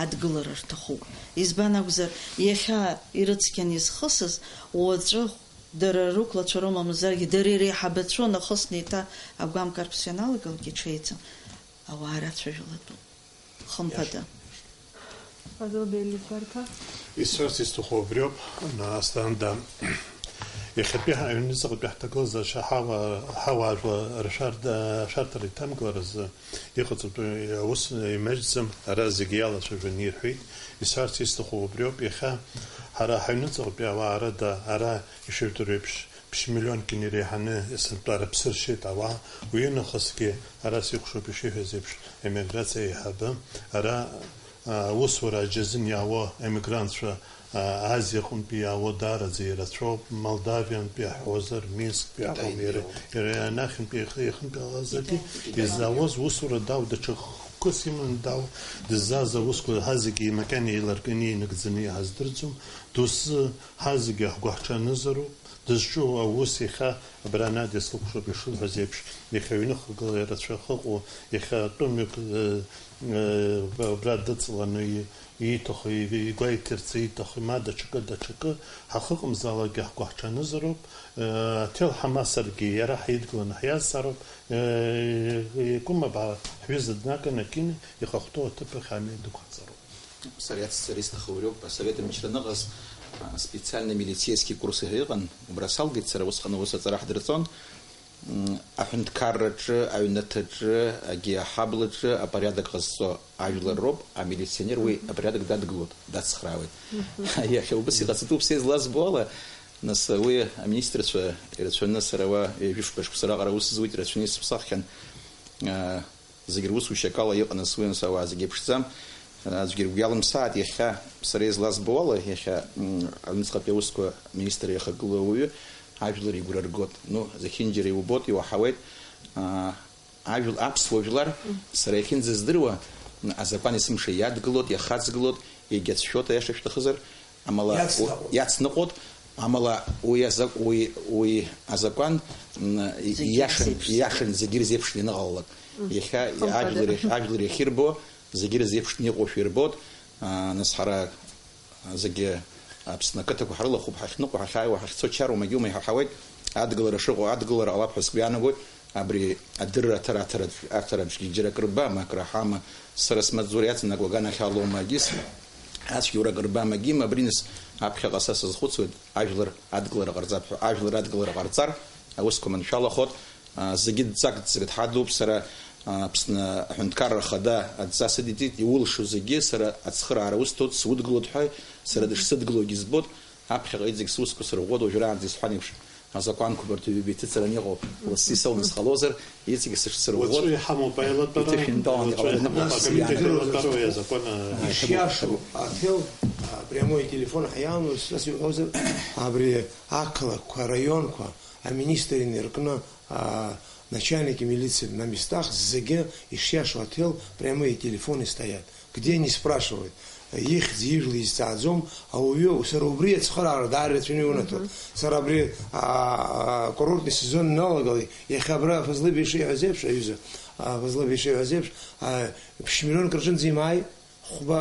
адгылара рҭахуп. Избан акәзар, иахьа ирыцқьаны изхысыз, уаҵәы дара рықәлацәа роума, мамзаргьы дара иреиҳабацәоу нахысны еиҭа агәамқарԥс ианалагалак иҽеиӡам. Ауаа рацәажәалатәуп, хымԥада. Фазыл Беилисбарҭа. Исҳәарц исҭаху убриоуп, Асҭанда. Иахьатәи ҳаҩныҵҟатәи ҳҭагылазаашьа ҳауа-, ҳауаажәлар ршәарҭ-, ашәарҭара иҭамгаларазы иҟаҵатәу аус имаҷӡам, ара зегьы иалацәажәаны ирҳәеит. Исҳәарц исҭаху убриоуп, иахьа ҳара ҳаҩныҵҟатәи ауаа рыда ара ишәыжәдыруеиԥш, Ԥшь-миллионкгьы иреиҳаны есынтәа рыԥсы ршьеит ауаа, уи нахысгьы, ара сихәаԥшуеиԥш ишиҳәаз еиԥш, аемиграциа еиҳабы, ара, а, аусура аџьазын иаауа аемигрантцәа, а, Азиаҟынтәи иаауа даараӡа ирацәоуп, Молдавиантәи иаҳҳәозар, Минсктәи иаҳәом, иара, иара анахьынтәи ихы-, ихынтәаалазаргьы, изаауаз усура дау, даҽа хкыс иманы дау, дыззааз аусқәа ҳазегьы макьана еиларкны инагӡаны иҳаздырӡом, доусы ҳазегьы ҳгәаҳҽанызароуп. Дызҿу аус иахьа абра Надиа слыкәшоуп ишылҳәаз еиԥш, иахьа аҩныҟагыла рацәа ахьыҟоу, иахьа тәымҩак, э, э, абра дыҵаланы и-, ииҭаху, и-, игәеиҭарц ииҭаху, ма даҽакы, даҽакы, ҳахыҟамзаалакгьы ҳгәаҳҽанызароуп, э, аҭел ҳамасаргьы иара ҳидгыланы ҳиазҵаароуп, э, икәымабаа ҳҩыза днаганы акины ихахәҭоу аҭыԥ ахь амҩа дықәҳҵароуп. Сара иацҵара исҭаху убриоуп, асовет мчра аныҟаз, а, специальный милицейский курс ҳәа иҟан, убра салгеит сара, усҟан аус аҵара ҳдырҵон. М, аҳәынҭқарраҿы, аҩнаҭаҿы, агьи аҳаблаҿы апорядок ҟазҵо ажәлар роуп, амилиционер уи апорядок дадгылоит, дацхраауеит. Иахьа убыс иҟаҵатәуп, са излазбо ала, нас уи аминистрцәа ирацәаны, сара уа ҩажәи фба шықәса раҟара аус зуит, ирацәаны исыԥсаххьан, а, Зегь русушьа акала иҟан ас уи, нас ауаа зегьы еиԥшӡам. Аӡәгьы ргәы иалымсааит, иахьа сара излазбо ала, иахьа, м, аҩныҵҟатәи аусқәа министр иахагылоу ауаҩы ажәлар игәра ргоит. Ну, зехьынџьара иубоит, иуаҳауеит. Аа, ажәл-, аԥсуа жәлар, сара иахьынӡаздыруа, м, азакәан есымша иадгылоит, иахаҵгылоит, егьацәшәоит, аиаша шәҭахызар. Амала, иацныҟәоит. У-, иацныҟәоит, амала уи азак-, уи, уи азакәан, м, зегьы иашан, ирзеиԥшны. Иашан зегьы ирзеиԥшны ианыҟалалак. Мм. Иахьа хымԥада. Ажәлар иахь-, ажәлар иахьирбо, зегьы ирзеиԥшны иҟоушәа ирбоит. Аа, нас ҳара зегьы Аԥсны ақыҭақәа ҳрылахәуп, ҳахьныҟәо, ҳахьааиуа, ҳахьцо чароума, егьиума, иҳарҳауеит. Адгылара шыҟоу, адгылара ҟалап ҳәа сгәы иаанагоит. Абри адырра аҭара-, аҭара-, аҭараҿгьы џьара акрыба, ма акраҳама, сара смаҵзура иаҵанакуа аганахь алоума агьыс, ацәгьоура акрыба, магьима, абри нас аԥхьаҟа са сазхәыцуеит, ажәлар адгылара ҟарҵап ҳәа, ажәлар адгылара ҟарҵар, аусқәа маншәалахоит, а, зегьы дҵак-дҵак дҳадуп, сара, а, Аԥсны аҳәынҭқарра ахада адҵа сыдиҵеит, иулшо зегьы сара ацхыраара усҭоит, судгылоит ҳәа, сара дышсыдгылогьы збоит, аԥхьаҟа иҵегь сусқәа сырӷәӷәоит, уажәраанӡа исҳәан еиԥш, азакәанқәа абарҭ ҩба иҭыҵраны иҟоу, лассы исалҵыз ҟалозар, иҵегь сышцырӷәӷәоит. Уаҵәы иҳамоуп аиалатәара, иҭышәынтәалан уаҵәы иҟалоит. Иҳамоуп акомитет аиалатәара уи азакәан, а, ишиашоу, аҭел, а, прямой телефон ҳиалоу, сас иуҳәозар, абри ақалақьқәа, араионқәа, аминистр инаркны, а, начальники милиции на местах зегьы ишиашоу аҭел прямые телефоны стоят. Где не спрашивают, ихьӡ-ижәла изҵааӡом, ауаҩы, сара убри ацхыраара даара ирацәаны иунаҭоит. Мгм. Сара абри, а, а, курортный сезон иналагалеит, иахьа абра Фазлыбеи ишиҳәаз еиԥш, аҩыза, а, Фазлыбеи ишиҳәаз еиԥш, а, ԥшь-миллионк рҿынӡа имааит. Хәба,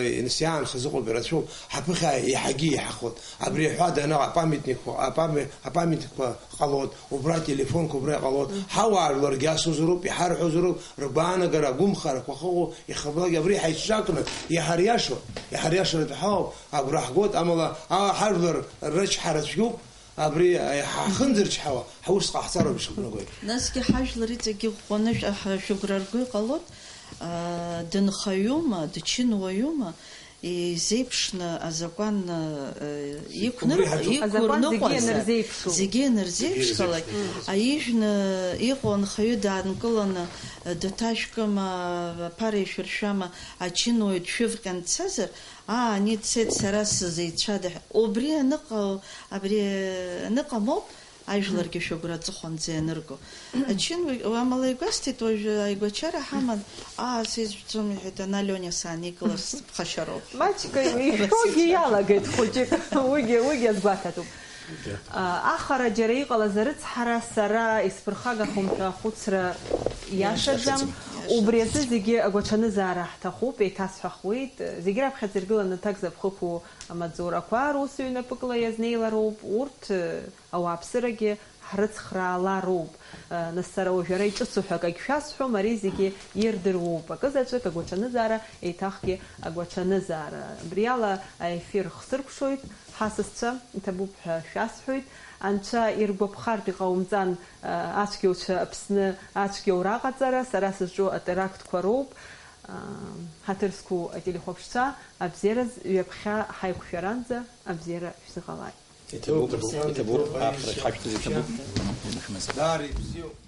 э, нас иаанхаз ыҟоуп, ирацәоуп, ҳаԥыхьа еиҳагьы еиҳахоит. Абри аҳәа данаҟа апамятникқәа, апаме-, апамятникқәа ҟалоит, убра ателефонқәа убра иҟалоит. Ҳауаажәларгьы асузароуп, иҳарҳәозароуп, ргәаанагара, агәымхарақәа ахыҟоу, ихаблак абри ҳаицҿакны, иҳариашоит, иҳариашаратәы ҳауп, агәра ҳгоит, амала, а, ҳажәлар рычҳара цәгьоуп, абри, э, ҳахынзырчҳауа, ҳус ҟаҳҵароуп ишыҟанаго. Насгьы ҳажәлар иҵегьгьы ӷәӷәаны шә-, ҳа-, шәыгәра рго иҟалоит, аа, дынхаҩума, дчынуаҩума, изеиԥшны азакәан, э, иқәныр-, Убри ҳаҿуп. Азакәан зегьы иқәырныҟәазар, ианырзеиԥшу. Зегьы ианырзеиԥшхалак, Зегьы ианырзеиԥшхалак. Аижәны иҟоу анхаҩы даанкыланы, э, даҭашәкыма, аԥара ишәыршәама, ачынуаҩ дшәывҟьан дцазар, аа, ани дцеит, сара сзеицәада ҳәа. Убри аныҟа-, абри аныҟамоуп, ажәларгьы шәыгәра аҵыхәанӡа ианырго. Ачын уи-, амала игәасҭеит, уажәы аигәачара ҳаман, аа, сеизжәӡом, иҳәеит, ана Лиониа сааникылар, сыԥхашьароуп. Маҷк ишәогьы иалагеит хәыҷык, уигьы, уигьы азгәаҭатәуп. А, ахара џьара иҟалаз арыцҳара сара исԥырхагахом ҳәа ахәыцра иашаӡам. Иашаӡам. Убри азы зегьы агәаҽанызаара ҳҭахуп, еиҭасҳәахуеит. Зегьы раԥхьаӡа иргыланы аҭак запхықәу амаҵурақәа русуҩнапыкла иазнеилароуп. Урҭ, ауааԥсырагьы ҳрыцхраалароуп. Нас сара уажәы ара иҿыцу ҳәа акагь шәасҳәом, ари зегьы ирдыруоуп. Акы заҵәык агәаҽанызаара еиҭахгьы агәаҽанызаара. Абри ала аефир хсыркәшоит, ҳасасцәа, иҭабуп ҳәа шәасҳәоит. Анцәа иргәаԥхартә иҟаумҵан, ацәгьауцәа Аԥсны ацәгьоура аҟаҵара, сара сызҿу атерактқәа роуп. Ҳаҭыр зқәу ателехәаԥшцәа, абзиараз ҩаԥхьа ҳаиқәшәаранӡа абзиара шәзыҟалааит. Иҭабуп, иҭабуп, аԥхра шҳашәҭаз иҭабуп. Даара ибзиоуп.